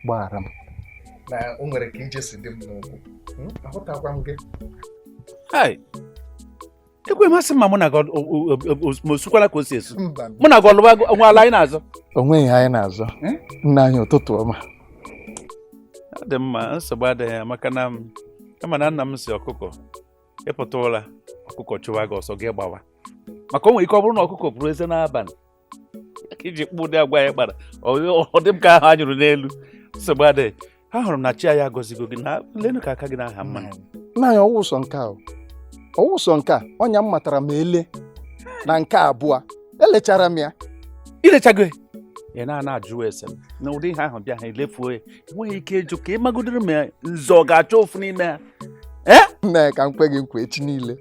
Speaker 8: Gbaghara m. Na o nwere ka ije si dị m n'ụkwụ. Ahụtakwa m gị.
Speaker 7: Hai. Ekwueme asị ma mụ na gị ma osukwala ka o si esu. Mụ na gị ọlụwa nwa ala anyị na-azọ.
Speaker 8: O nweghị anyị na-azọ. Nna anyị ụtụtụ ọma.
Speaker 7: Ọ dị mma, nsogbu adịghị ya maka na ama na nna m si ọkụkọ ịpụta ụra ọkụkọ chụwa gị ọsọ gị gbawa. Maka o nwere ike ọ bụrụ na ọkụkọ pụrụ eze n'abalị ka iji kpụ ụdị agwa ya kpara ọ dị m ka ahụ anyụrụ n'elu. Nsogbu adịghị. Ahụrụ m na chi anyị agọzigo gị na lenu ka aka gị na-aha mma.
Speaker 8: Nna anyị ọwụ ụsọ nke a ọwụ ụsọ nke a ọnya m matara m ele na nke abụọ elechara m ya.
Speaker 7: Ilechago ị na-ana ajụ ese m na ụdị ihe ahụ bịa ha elefuo ya enweghị ike ịjụ ka ị magodoro m nzọ ọ ga-achọ ofu n'ime ha.
Speaker 8: Nna ya ka m kwe gị nkwa echi niile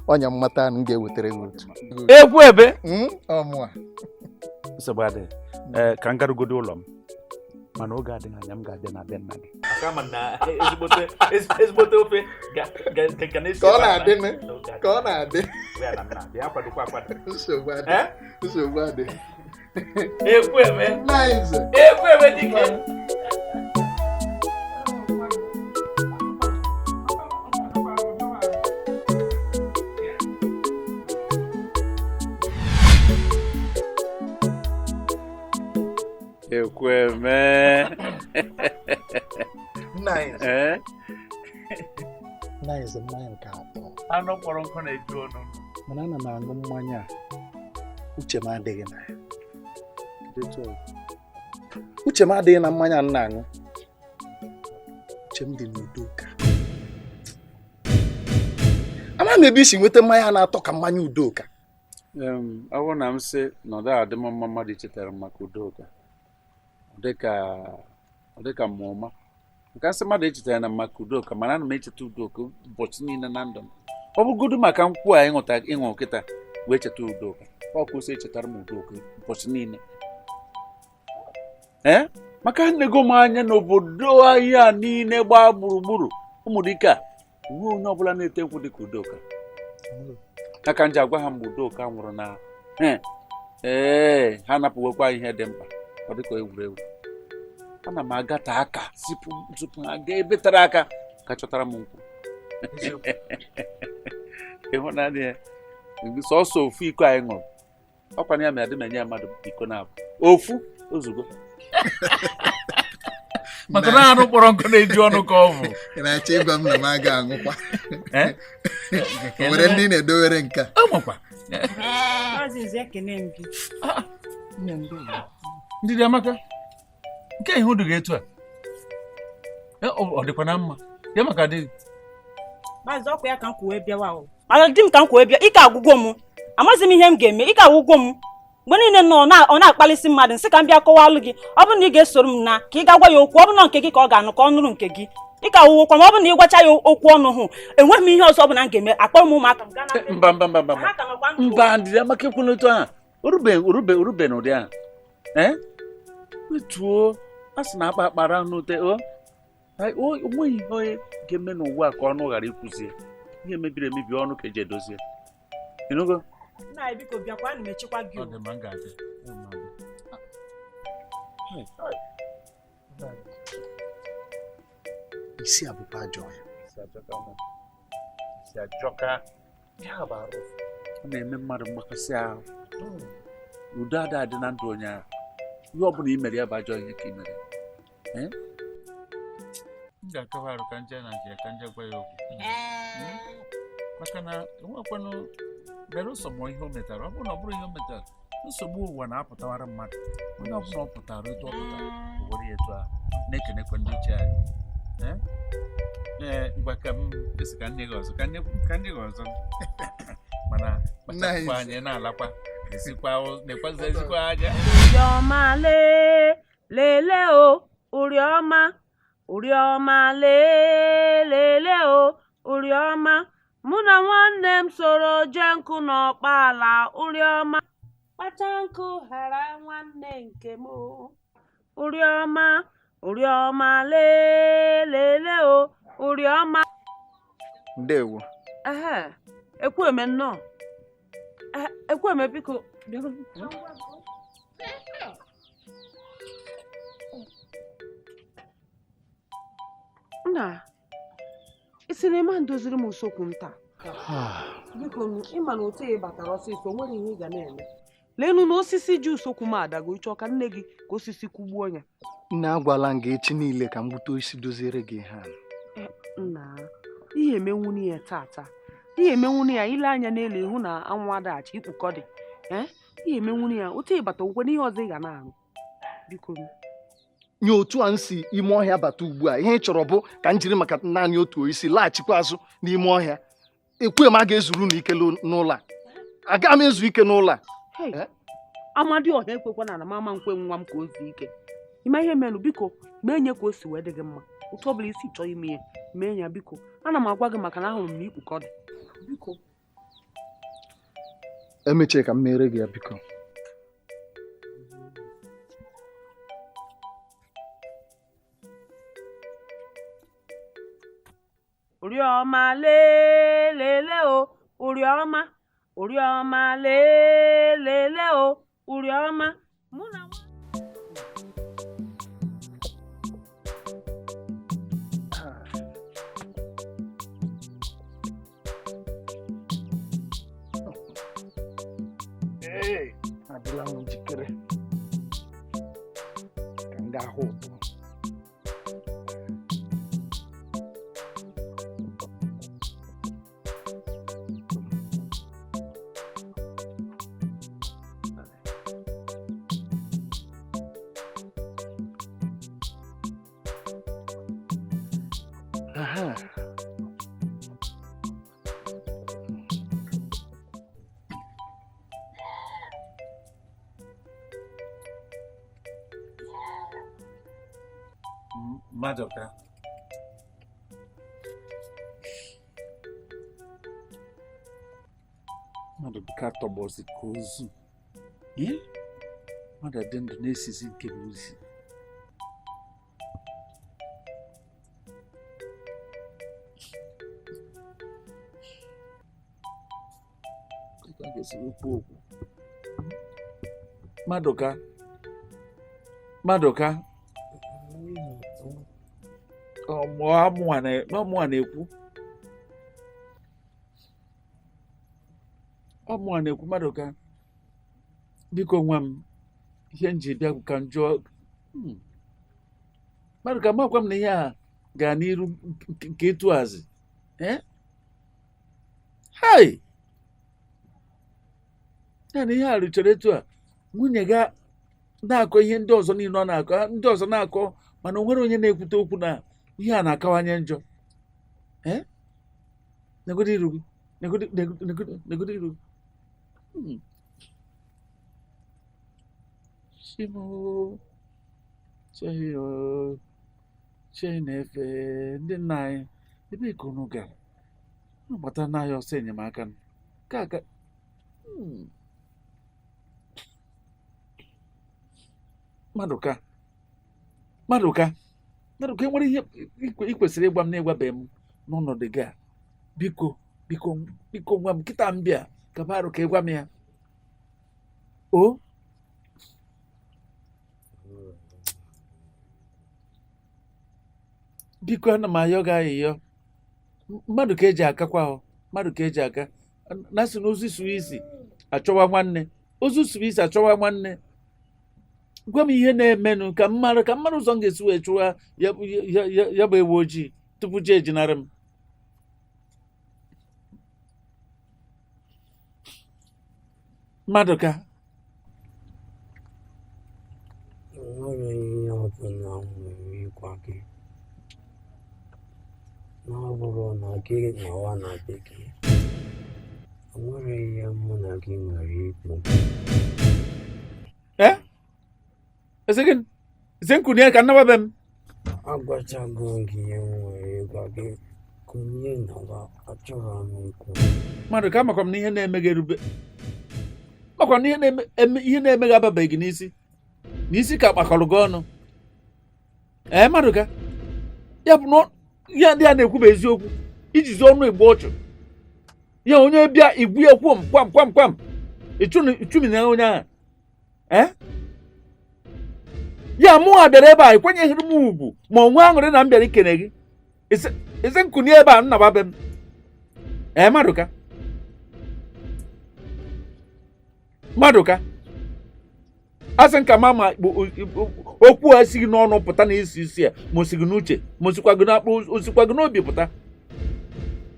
Speaker 8: ọnya mmata m ga-ewetara gị otu.
Speaker 7: Ekwu ebe
Speaker 8: ọmụa.
Speaker 7: Nsogbu adịghị. Ka m garugodo ụlọ m mana oge adịghị anya m ga-abịa na be nna gị. Ezigbote ofe ga na-esi
Speaker 8: ka ọ na-adị ka ọ na-adị. Nsogbu adị. Nsogbu adị.
Speaker 7: Ekwueme. Ekwueme dike. Ekwueme.
Speaker 8: Nna anyị mmanya nke atọ.
Speaker 7: Anụ kpọrọ nkụ na-eju ọnụ.
Speaker 8: Mana ana m aṅụ mmanya a, uche m adịghị na ya. Uche m adịghị na mmanya m na-aṅụ. Uche m dị n'Udoka. Ama m ebe isi nweta mmanya na-atọ ka mmanya Udoka.
Speaker 7: Ọ bụrụ na m sị na ọ dịghị adị m mma mmadụ ichetara m maka Udoka, ọ dịka mmụọma nke asị mmadụ echetara na maka Udoka, mana ana m echeta Udoka ụbọchị niile na ndụ m. Ọ bụrụgodu maka nkwụ a ịṅụ kịta wee cheta Udoka, ọ kwụsị echetara m Udoka ụbọchị niile. Ee, maka nnego m anya n'obodo anyị a niile gbaa gburugburu ụmụdike a nwe onye ọbụla na-ete nkwụ dịka Udoka. Aka nji agwa ha mgbe Udoka nwụrụ na ee ha napụwekwa ihe dị mkpa ọ dịka egwuregwu. Ana m agata aka tupu ha gaa ebe tara aka ka chọtara m nkwụ. Ịhụnanya ya sọsọ ofu iko anyị ṅụrụ ọkwa ya mere adị m enye ya mmadụ iko na-abụ ofu ozugbo. Maka na anụ kpọrọ nkụ na-eju ọnụ ka ọ bụ.
Speaker 14: Ị na-achọ ịgwa m na m aga aṅụkwa. O nwere ndị na-edowere nke a.
Speaker 6: Maazị Nze, ekene m gị.
Speaker 7: Ndidi amaka, nke ihu dị gị etu a, ọ dịkwa na mma ya maka dị.
Speaker 6: Maazị, ọkwa ya ka m kwuwe bịawa o. Mana di m ka m kwuwe bịa, ike agwụgwọ m. Amaghịzi m ihe m ga-eme, ike agwụgwọ m. Mgbe niile nọ ọ na-akpalịsị mmadụ, nsị ka m bịa kọwalụ gị. Ọ bụrụ na ị ga-esoro m na ka ị ga gwa ya okwu, ọ bụrụ na nke gị ka ọ ga-anụ ka ọ nụrụ nke gị. Ike agwụgwọkwa ma ọ bụrụ na ị gwacha ya okwu ọnụ hụ, enweghị m ihe ọzọ ọ bụla m ga-eme. Akpọrọ m ụmụaka m gaa na
Speaker 7: mba mba mba mba mba. Ndidi amaka ekwula otu ahụ. Orube n'ụdị ahụ. Wetuo, a sị na akpa akpara n'ute o. Onweghị ihe onye ga-eme n'ụwa ka ọnụ ghara ikwuzie. Ihe mebiri emebi ọnụ ka eji edozie. Ịnụgo?
Speaker 6: Nna anyị, biko bịakwa, ana m echekwa gị.
Speaker 7: Ọ dị mma, m ga-abịa.
Speaker 8: Isi abụkwa ajọ ya.
Speaker 7: Isi ajọka. Ya bụ arụ. Ọ na-eme mmadụ mgbakasị ahụ. Udo ada adị na ndụ onye ahụ. Ihe ọ bụla i mere ya bụ ajọ ihe ka i mere. M ga-akawa arụ ka nje na nke ya ka nje gwa ya okwu. Maka na enwekwanụ belụsọ ma ihe o metara. Ọ bụrụ na ọ bụrụ ihe o metara, nsogbu ụwa na-apụtawara mmadụ. Onye ọbụla ọ pụtara etu ọ pụtara, o were ya etu ahụ. Na-ekenekwa ndị iche anyị. Ee, ngwa ka m esi ka nne gị ọzọ, ka nne gị ọzọ. Mana kpachapụkwa anyị na-alakwa, esikwa na-ekwazị ezikwa aja.
Speaker 16: Uriọma lee lele o, Uriọma, Uriọma lee lele o, Uriọma. Mụ na nwanne m soro jee nkụ n'ọkpala, Uriọma. Kpacha nkụ ghara nwanne nke m o. Uriọma, Uriọma lee lele o, Uriọma.
Speaker 8: Ndewo.
Speaker 16: Ehe, Ekwueme nnọọ. Ekwueme biko bịa. Nna, isi na ịma ndoziri m usekwu m taa. Biko, ịma na otu ị batara ọsịsọ, nwere ihe ị ga na-eme. Leenụ na osisi ji usekwu m adago, ịchọ ka nne gị ka osisi kụgbuo ya.
Speaker 8: Nne, agwala m gị echi niile ka m gbute osisi doziere gị ha.
Speaker 16: Nna, ihe emenwunu ya tata. Ihe emenwunu ya, ile anya n'elu ịhụ na anwụ adaghachi ikpukọ dị. Ihe emenwunu ya, otu ịbata okwe n'ihe ọzọ ị ga na-arụ. Biko.
Speaker 8: Nye otu a nsi ime ọhịa bata ugbu a, ihe ị chọrọ bụ ka m jiri maka naanị otu osisi laghachikwa azụ n'ime ọhịa. Ekwe m a ga-ezuru na ike n'ụlọ a. Aga m ezu ike n'ụlọ a.
Speaker 16: Amadi ọha ekwekwa na mama nkwe nwa m ka o zuo ike. Ime ihe menụ, biko mee nye ka o si wee dị gị mma. Otu ọbụla isi chọọ ime ya, mee ya biko. Ana m agwa gị maka na ahụrụ m na ikpukọ dị. Biko.
Speaker 8: Emechie ka m mere gị ya biko.
Speaker 16: Uriọma lee lele o, Uriọma, Uriọma lee lele o, Uriọma. Mụ na
Speaker 8: Ee, adịla m njikere ka m gaa hụ ụtọ. Aha.
Speaker 7: Madoka. Mmadụ ka tọgbọzi ka ozu. Mmadụ dị ndụ na-esizi nke bụ ozi. Okwu. Madoka. Madoka. Ọmụa na-ekwu. Ọmụa na-ekwu Madoka. Biko nwa m, ihe m ji bịa ka m jụọ. Madoka, makwa m na ihe a gaa n'iru nke ịtụ azị. Hai! Ya na ihe a ruchere etu a, nwunye gị na-akọ ihe ndị ọzọ niile ọ na-akọ, ndị ọzọ na-akọ, mana o nwere onye na-ekwute okwu na ihe a na-akawanye njọ. Ee? Negodu iru gị. Negodu negodu negodu negodu iru gị. Chimo, Chio, Chinefe, ndị nna anyị, ebee ka unu gara? Unu gbata n'ahịa ọsọ enyemaka nụ. Ka aka. Madụka, Madụka, Madụka, enwere ihe ị kwesịrị ịgwa m na ịgwabeghị m n'ọnọdụ gị a. Biko, biko, biko nwa m, kịta m bịa, kaba arụ ka ịgwa m ya. O? Biko ana m ayọ gị ayịyọ. Mmadụ ka eji akakwa ahụ, mmadụ ka eji aka. Na sị na ozu suru isi achọwa nwanne, ozu suru isi achọwa nwanne. Gwa m ihe na-emenụ ka m mara ụzọ m ga-esi wee chụwa ya bụ ewu ojii tupu ji ejinarị m. Madụka.
Speaker 18: Enwere ihe ọbụla m nwere ịgwa gị na ọ bụrụ na gị nọwa na be gị, enwere ihe mụ na gị nwere ikwu.
Speaker 7: Ee? Eze gịnị? Eze nkunie ka nnaba be m.
Speaker 18: Agwachago m gị ihe m nwere ịgwa gị, kunie nọwa, achọrọ m ikwu.
Speaker 7: Madụka, amakwa m na ihe na-eme gị erube. Makwa na ihe na-eme gị ababeghị gị n'isi. N'isi ka kpakọrọ gị ọnụ. Ee, Madụka, ya bụ na ihe ndị a na-ekwu bụ eziokwu. Ijizi ọnụ egbu ọchụ. Ya onye bịa igbu ya kwom kwam kwam kwam. Ịchụmina onye ahụ. Ee? Ya mụ a bịara ebe a, ekwenyeghịrị m ugwu ma ọ nwee aṅụrị na m bịara ikene gị. Ise nkunie ebe a nnaba be m. Ee, Madụka. Madụka, asị nka mama okwu a esighị n'ọnụ pụta na isi isi a, ma o sighi n'uche, ma osikwa gị n'akpụ, osikwa gị n'obi pụta.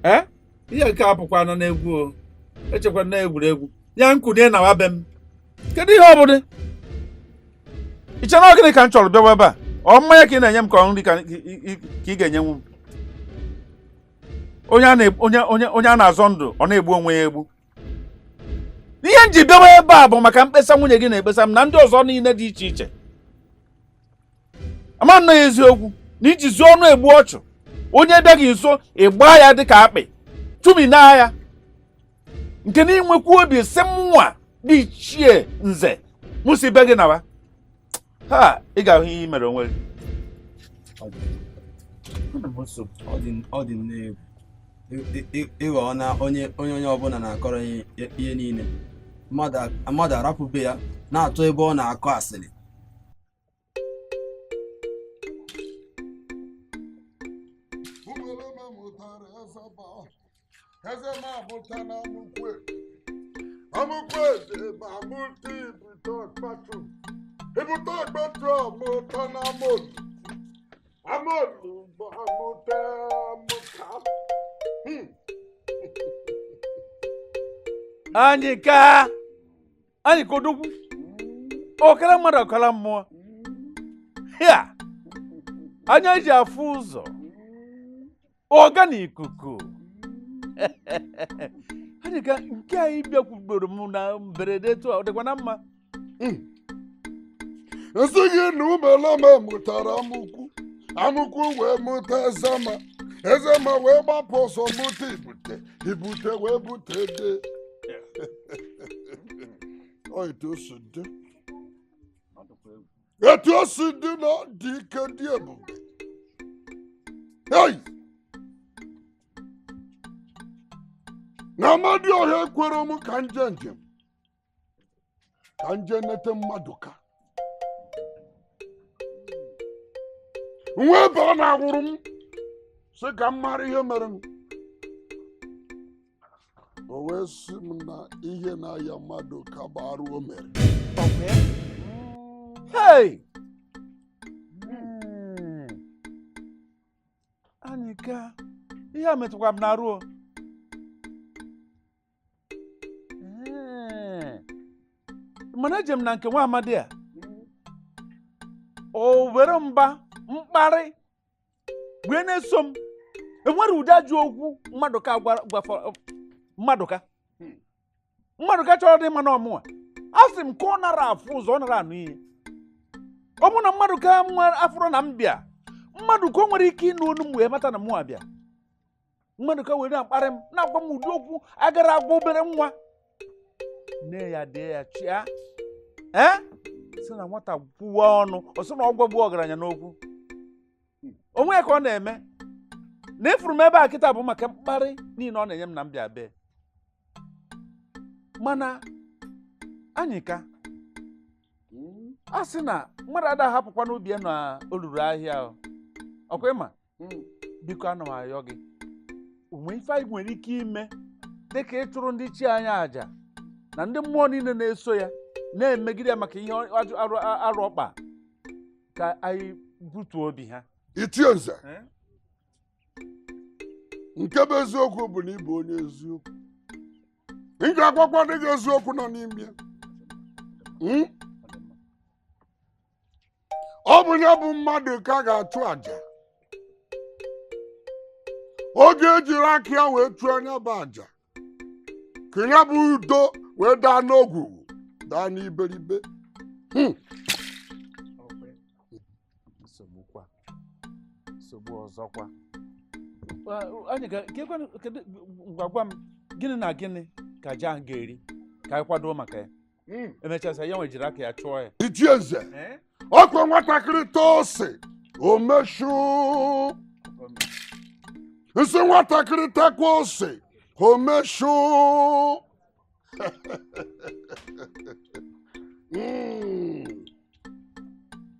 Speaker 7: Ee? Ihe nke a pụkwana n'egwu o. Echekwa na egwuregwu. Ya nkunie na be m. Kedu ihe ọ bụla? Ị chere na gịnị ka m chọrọ bịawa ebe a? Ọ mmanya ka ị na-enye m ka ọ nri ka ị ga-enyenwu m? Onye a na-azọ ndụ, ọ na-egbu onwe ya egbu. Ihe m ji bịawa ebe a bụ maka mkpesa nwunye gị na-ekpesa m na ndị ọzọ niile dị iche iche. Ama nna ya eziokwu na iji zuo ọnụ egbu ọchụ, onye bịa gị nso ịgba ya dịka akpị, chụmina ya, nke na inwekwu obi sị mụnwa dị ichie nze mụ si be gị nawa. Ha, ị ga-ahụ ihe i mere onwe gị.
Speaker 1: Ọ dị nnọọ egwu. Ịghọ na onye onye ọbụla na-akọrọ ihe niile. Mmadụ arapụbe ya na-atụ ebe ọ na-akọ asịrị.
Speaker 7: Anyịka, anyịka odogwu, ọkara mmadụ ọkara mmụọ. Ya, anya eji afụ ụzọ, ọga na ikuku. Anyịka, nke anyị bịakwubere m na mberede etu a, ọ dịkwa na mma.
Speaker 11: Nsị gị na umelome mụtara amụkwu, amụkwu wee mụta ezema, ezema wee gbapụ ọsọ mụta ibute, ibute wee bute ede. Etu o si dị na dị ike dị ebube. Hey! Na Amadioha ekwere m ka nje njem, ka nje nete Madụka. Nwa ebe ọ na-awụrụ m sị ka m mara ihe mere m. O wee sị m na ihe na-aya Madụka bụ arụ o mere.
Speaker 7: Hey! Anyịka, ihe a metụkwa m n'arụ o. Mana eje m na nke nwa amadi a, o were mba mkparị wee na-eso m. Enwere ụdị ajọ okwu Mmadụka gwafọ Mmadụka. Mmadụka chọrọ dị mma na ọmụwa. A sị m ka ọ nara afụ ụzọ, ọ nara anụ ihe. Ọ bụ na Mmadụka nwere afụrụ na m bịa, Mmadụka o nwere ike ịnụ onu m wee mata na mụ abịa. Mmadụka were na-akparị m, na-agwa m ụdị okwu agara agwa obere nwa. Nne ya dee ya chịa. Sị na nwata kwuwa ọnụ, ọ sị na ọ gwagbuo ọgaranya n'okwu. Onwe ya ka ọ na-eme. Na efuru m ebe a kịta bụ maka mkparị niile ọ na-enye m na m bịa bee. Mana anyị ka a sị na mmadụ ada ahapụkwa n'ubi ya na olulu ahịa. Ọkwa ịma? Biko ana m ayọ gị. Onwe ife anyị nwere ike ime dịka ịchụrụ ndị chi anyị àjà na ndị mmụọ niile na-eso ya na-emegide ya maka ihe arụ ọkpa, ka anyị butuo obi ha.
Speaker 11: Ichie Nze, nke bụ eziokwu bụ na ị bụ onye eziokwu. M ga-agwakwa ndị gị eziokwu nọ n'ime ya. Ọ bụ ya bụ mmadụ ka a ga-achụ àjà. Oge ejiri aka ya wee chụọ anya bụ àjà, ka ya bụ udo wee daa n'ogwugwu, daa n'iberibe.
Speaker 7: Nsogbu ọzọkwa. Anyị ga-gwa m gịnị na gịnị ka aja ahụ ga-eri ka anyị kwado maka ya. Emechasịa ya nwejiri aka ya chụọ ya.
Speaker 11: Ichie Nze, ọkwa nwatakịrị too ose o meshu. Nsị nwatakịrị takwa ose o meshu.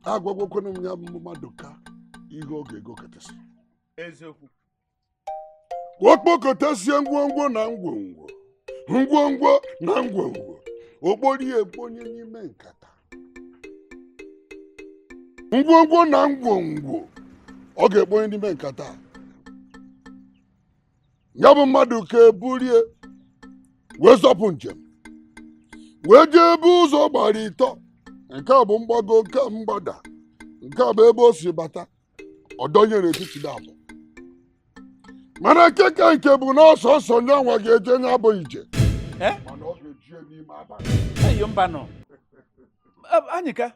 Speaker 11: Agwagwokwana m ya bụ Mmadụka ihe ọ ga-egokọtasị.
Speaker 7: Eziokwu.
Speaker 11: Okpokọtasie ngwongwo na ngwongwo, ngwongwo na ngwongwo, okpori ekponye n'ime nkata. Ngwongwo na ngwongwo ọ ga-ekponye n'ime nkata. Ya bụ Mmadụka eburie wee zọpụ njem, wee jee ebe ụzọ gbara ịtọ. Nke a bụ mgbago, nke a mgbada, nke a bụ ebe o si bata. Ọ dọnyere etiti na-abụ. Mana nke ka nke bụ na ọsọsọ nye nwa ga-eje nye abụ ije. Mana ọ ga-eji n'ime abalị.
Speaker 7: Eyo mba nọ. Anyị ka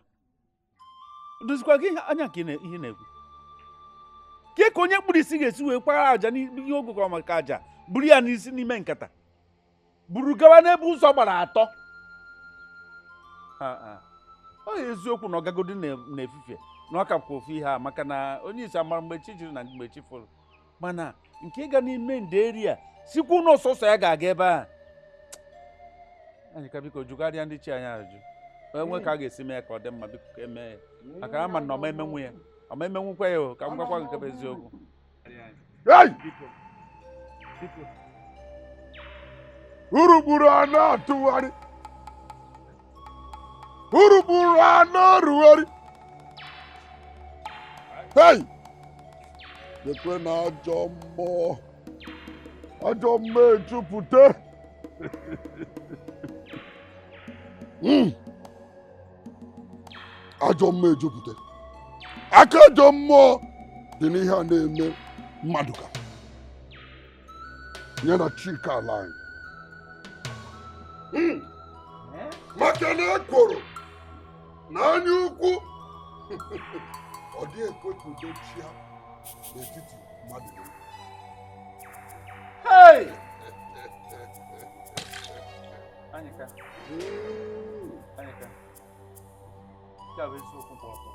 Speaker 7: dozikwa gị anya nke ihe na-ekwu. Ke ka onye kpuru isi ga-esi wee kwara àjà n'ihe ogụgọ maka àjà buru ya n'isi n'ime nkata, buru gawa n'ebe ụzọ gbara atọ. Ọ eziokwu na ọgagodi n'efifie na ọ ka kwa ofu ihe a, maka na onye isi amara mgbe chi jiri na mgbe chi fọrọ. Mana nke ịga n'ime nderi a sikwu n'ọsọsọ ya ga-aga ebe a. Anyị ka biko jụgharịa ndị chi anyị ajụ. Enwe ka a ga-esi mee ka ọ dị mma, biko ka emee ya. Maka ama na ọma emenwu ya, ọma emenwukwa ya o, ka m gwakwa nke bụ eziokwu.
Speaker 11: Urugburu a na-atụgharị, urugburu a na-arụgharị. Hey! Lekwe na ajọ mmụọ, ajọ mmụọ ejupụta. Ajọ mmụọ ejupụta. Aka ajọ mmụọ dị n'ihe a na-eme Mmadụka ya na Chika ala anyị. Maka na ekworo na anya ukwu ọ dị ekwe ka udo chia n'etiti mmadụ na ibe.
Speaker 7: Hey! Anyịka. Anyịka. Nke a bụ eziokwu kwụ ọtọ.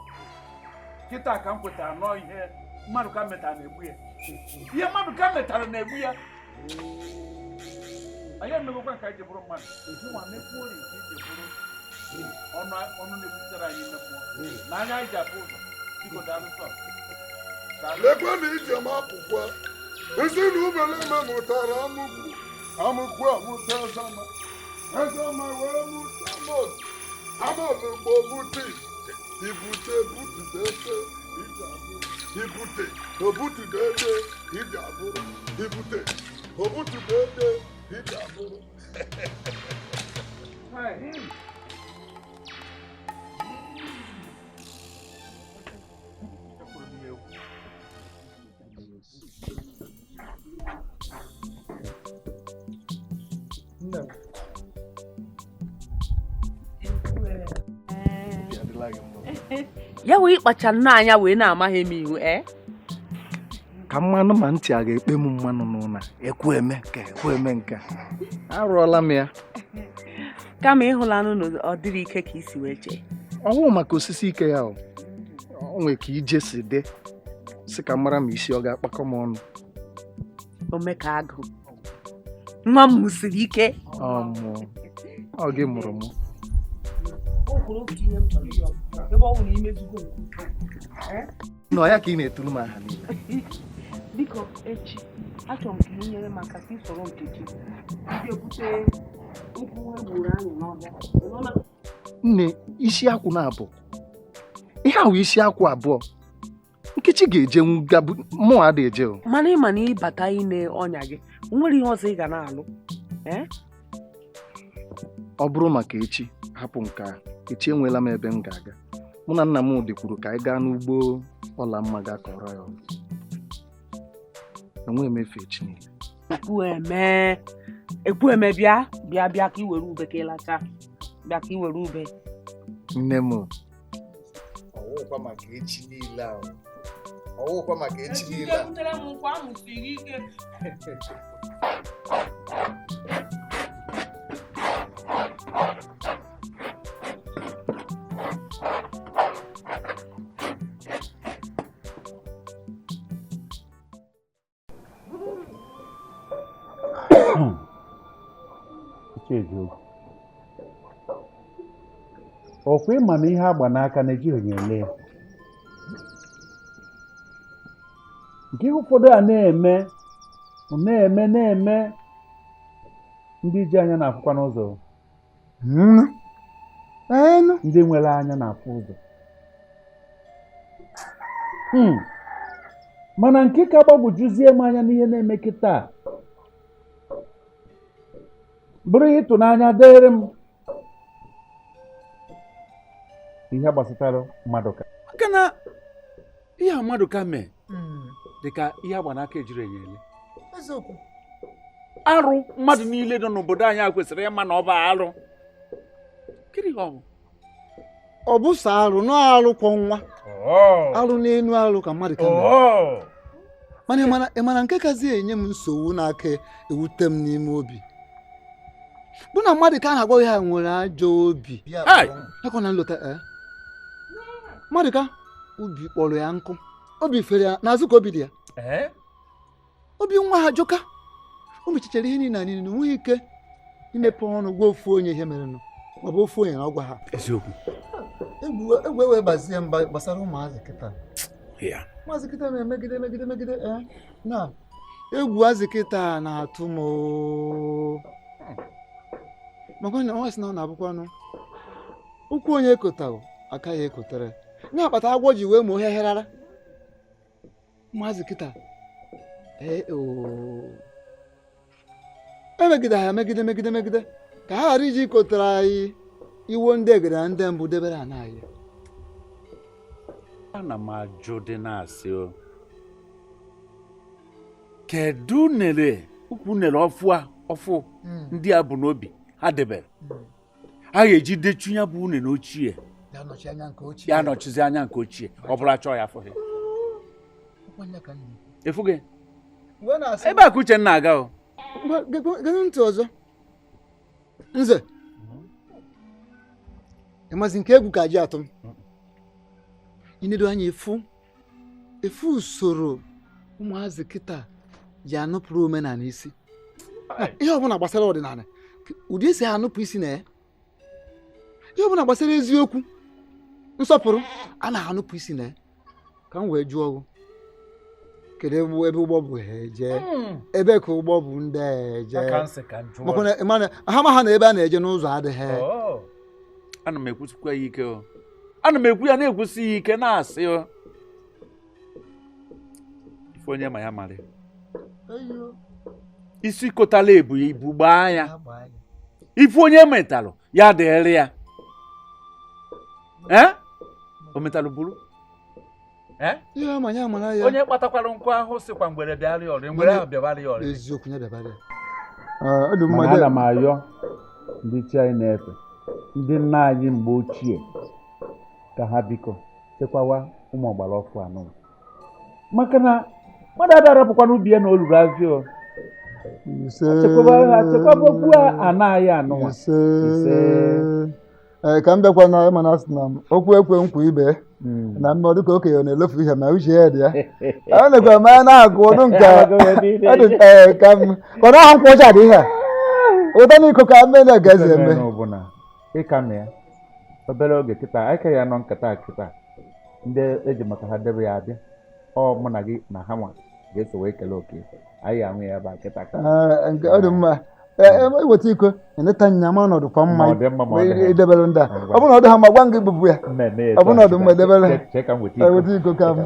Speaker 7: Kịta ka m kwetara nọọ ihe Mmadụka metara na-egbu ya. Ihe Mmadụka metara na-egbu ya. Anyị emegokwa nke anyị ji bụrụ mmadụ. Nwa mekwuo ori nke iji bụrụ ọnụ na-ekwutere anyị ime mmụọ. Na anya anyị ji afụ ụzọ. Biko daalụ sọ.
Speaker 11: Lekwe na ije m apụkwa. Ezi na ubeleme mụtara amụkwu. Amụkwu amụta ezama. Ezama wee mụta amodu. Amodu mgbe obute ibute butute ete ije abụrụ. Ibute obutute ete ije abụrụ. Ibute obutute ete ije abụrụ.
Speaker 16: Ya wee ịkpacha nna anya wee na-amaghị m ihu ee
Speaker 8: Ka mmanụ ma ntị a ga-ekpe m mmanụ n'ụna Ekwueme ka Ekwueme nke a arụọla m ya
Speaker 16: kama ịhụlanụ na ọ dịrị ike ka isi wee chee
Speaker 8: ọwụ maka osisi ike ya o nwee ka ije si dị si ka mara ma isi ọ ga-akpakọ m ọnụ
Speaker 16: ome ka agụ nwa m mụsiri ike
Speaker 8: ọ gị mụrụ m nọ ya ka ị na-eturu m aha niile
Speaker 16: biko echi achọrọ m ka ị nyere m aka ka ị soro Nkechi ga-ebute nkwụ egburu anyị n'ọhịa.
Speaker 8: Nne, isi akwụ na-abụ ihe ahụ isi akwụ abụọ Nkechi ga-eje mụ ada eje o
Speaker 16: mana ị ma na ịbata ine ọnya gị nwere ihe ọzọ ị ga na-alụ
Speaker 8: ọ bụrụ maka echi hapụ nke a echi enweela m ebe m ga-aga mụ na nna m dị kwuru ka anyị gaa n'ugbo Ọlamma gaa kọrọ ya ọrụ enweghị m efe echi niile
Speaker 16: Ekwueme bịa bịa bịa ka i were ube ka ị lacha bịa ka i were ube
Speaker 8: nne m ọwụkwa maka echi niile ahụ ọwụkwa maka echi niile a
Speaker 16: butere m nkwa ahụ siri ike
Speaker 7: ọkwa ịma na ihe agba n'aka na-ejighị onye ele ya nke ụfọdụ a na-eme na-eme ndị ji anya na-afụkwa n'ụzọ ndị nwere anya na-afụ ụzọ mana nke ka gbagwojuzie m anya n'ihe na-eme kịta bụrụ ihe ịtụnanya dịrị m ihe gbasatara Maduka maka na ihe a Maduka mee dịka ihe agba n'aka ejiri enye ele arụ mmadụ niile nọ n'obodo anyị kwesịrị ịma na ọ bụ arụ
Speaker 14: ọ bụ sọ arụ nọ arụ kwọ nwa arụ n'elu arụ ka mmadụ ka mere mana ị mara nke kazi enye m nsogbu n'aka ewute m n'ime obi bụ na mmadụ ka a na-agwa ha nwere ajọ obi ekọ na nlọta mmadụ ka obi kpọrọ ya nkụ obi fere ya n'azụ ka obi dị ya obi nwa ha jọka o mechichara ihe niile na niile na onweghị ike imepe ọnụ gwa ofu onye ihe merenụ maọbụ ofu onye na ọgwa ha
Speaker 7: eziokwu
Speaker 14: egwu ewe gbazie mba gbasara ụmụazị kịta ụmụazị kịta na-emegide megide megide na egwu azị kịta na-atụ m maka na nwa sị na ọ na-abụkwanụ ụkwụ onye ekotara aka ya ekotere na-akpata agwọ ji wee ma ohia herara ụmụazị kịta emegide ha megide megide megide ka ha ghara iji kotere anyị iwo ndị egede na ndị mbụ debere ana anyị
Speaker 7: ana m ajụ dị na-asị o kedu nere ukwu nere ọfụ a ọfụ ndị a bụ n'obi ha debere a ga-eji dechu ya bụ une n'ochie ya nọchizi anya nke ochie ọ bụrụ achọ ya afọ efughị ebe a ka Uchenna aga o
Speaker 14: gee ntị ọzọ nze ịmazi nke egwu ka ji atụ m inedo anya efu usoro ụmụazị kịta ji anụpụrụ omenala isi ihe ọbụla gbasara ọdịnala ụdị esi anụpụ isi na ya ihe ọbụla gbasara eziokwu nsọpụrụ a na-anụpụ isi na ya ka m wee jụọ ọgụ kedu ebe ụgbọ bụ ha eje ebe ka ụgbọ bụ ndị eje ha ma ha na ebe a na-eje n'ụzọ adịghị
Speaker 7: ana m ekwusikwa ya ike o ana m ekwu ya na-ekwusi ya ike na-asị o ife onye ma ya mara isi kotala ebu ya ibu gbaa ya ife onye metalụ ya dịrị ya o metalụ buru onye kpatakwara nkụ ahụ sịkwa ngwere bịarị ọrị ngwere ahụ bịabarị ọrị
Speaker 14: eziokwu ya bịabarị
Speaker 7: mana ana m ayọ ndị chi anyị na-efe ndị nna anyị mgbe ochie Ka ha biko chekwawa ụmụ ọgbara ọfụ anụ. Maka na mmadụ ada arapụkwa n'ubi ya na olulu azụ. Chekwaba okwu a anaghị anụnwa.
Speaker 14: Ee, ka m bịakwa na ịma na asị na okwu ekwe nkwa ibe na mma dịka okenye na-elefu ihe ma uche ya dị ya. A nekwa m anya na-agụ ọdụ nke ee ka m ka ọ na-ahụ nkwụ ọcha dị ihe a. Ụta n'iko ka mme na-agazi eme.
Speaker 7: Ịka na ya obere oge kịta anyị ka ya nọ nkata kịta ndị eji maka ha debe ya abịa ọ mụ na gị na ha nwa ga-eso wee kelee oke anyị ahụ ya ebe a kịta.
Speaker 14: Nke ọ dị mma. Iweta iko eneta nya ma ọnọdụ kwa mma idebere ndị a. Ọ bụrụ na ọ dị ha mma gwa m gị bụbu ya. Ọ bụrụ na ọ dị mma edebere weta iko ka m.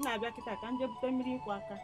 Speaker 6: Na-abịa kịta ka m jee bute mmiri ịkwụ aka.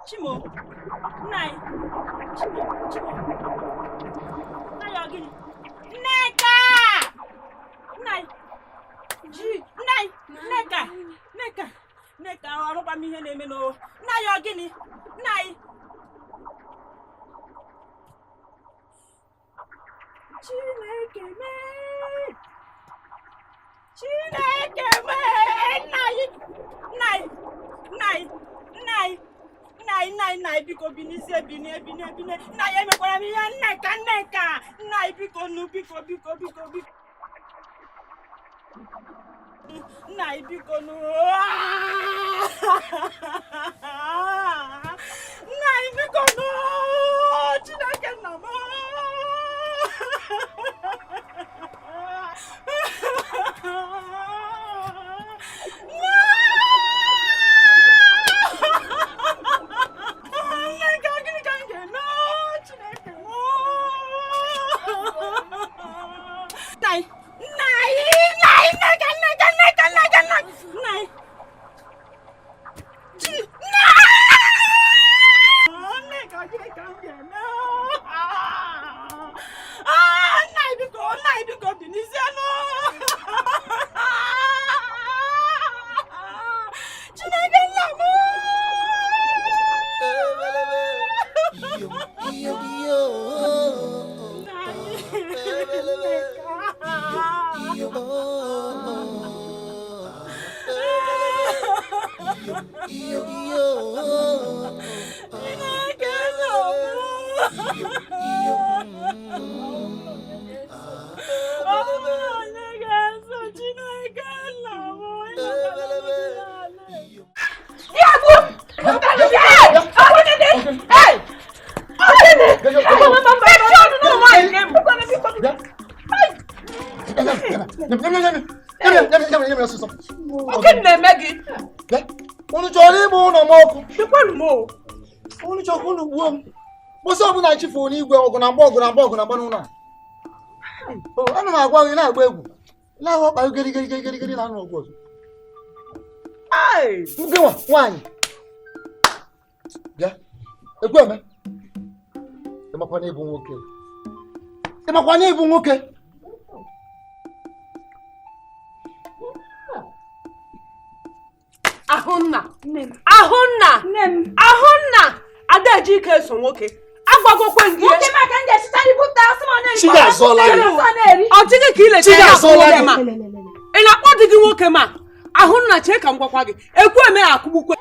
Speaker 6: Chimo, nai, Chimo, Chimo, nai ogini, Nneka, nai, ji, nai, Nneka, Nneka, Nneka, ọrụkwa m ihe na-eme n'o, nai ogini, nai, Chineke mee, Chineke mee, nai, nai, nai, nai. Nai nai nai biko binizie binie binie binie nai emekwara m ihe Nneka Nneka nai biko nu biko biko biko biko nai biko nu nai biko nu Chineke nna m.
Speaker 8: Unu chọrọ ịgba ụlọ m ọkụ? Unu chọrọ unu gbuo m? Mgbọsị ọbụla chifu n'igwe ọgụ na mgba ọgụ na mgba ọgụ na mgba n'ụlọ a. Ana m agwa gị na-agba egwu na-ahụ ọkpa gerigeri na anụ ọgụ ọzọ. Nwa nwaanyị bịa Ekwueme, ịmakwa na ịbụ nwoke, ịmakwa na ịbụ nwoke.
Speaker 16: Ahụnna, Ahụnna, Ahụnna, ada eji ike eso nwoke. Agwagokwe gị.
Speaker 6: Nwoke m aka m ga-esicha ibute asị m ọ na-eri.
Speaker 16: Chi ga-azọla gị. Ọ dịghị ka ileta
Speaker 6: Chi
Speaker 16: ya
Speaker 6: ga-azọla
Speaker 16: nwoke
Speaker 6: gị.
Speaker 16: ma. Ị na-akpọ di gị nwoke ma? Ahụnna, chee ka m gwakwa gị. Ekwueme akụgbukwe.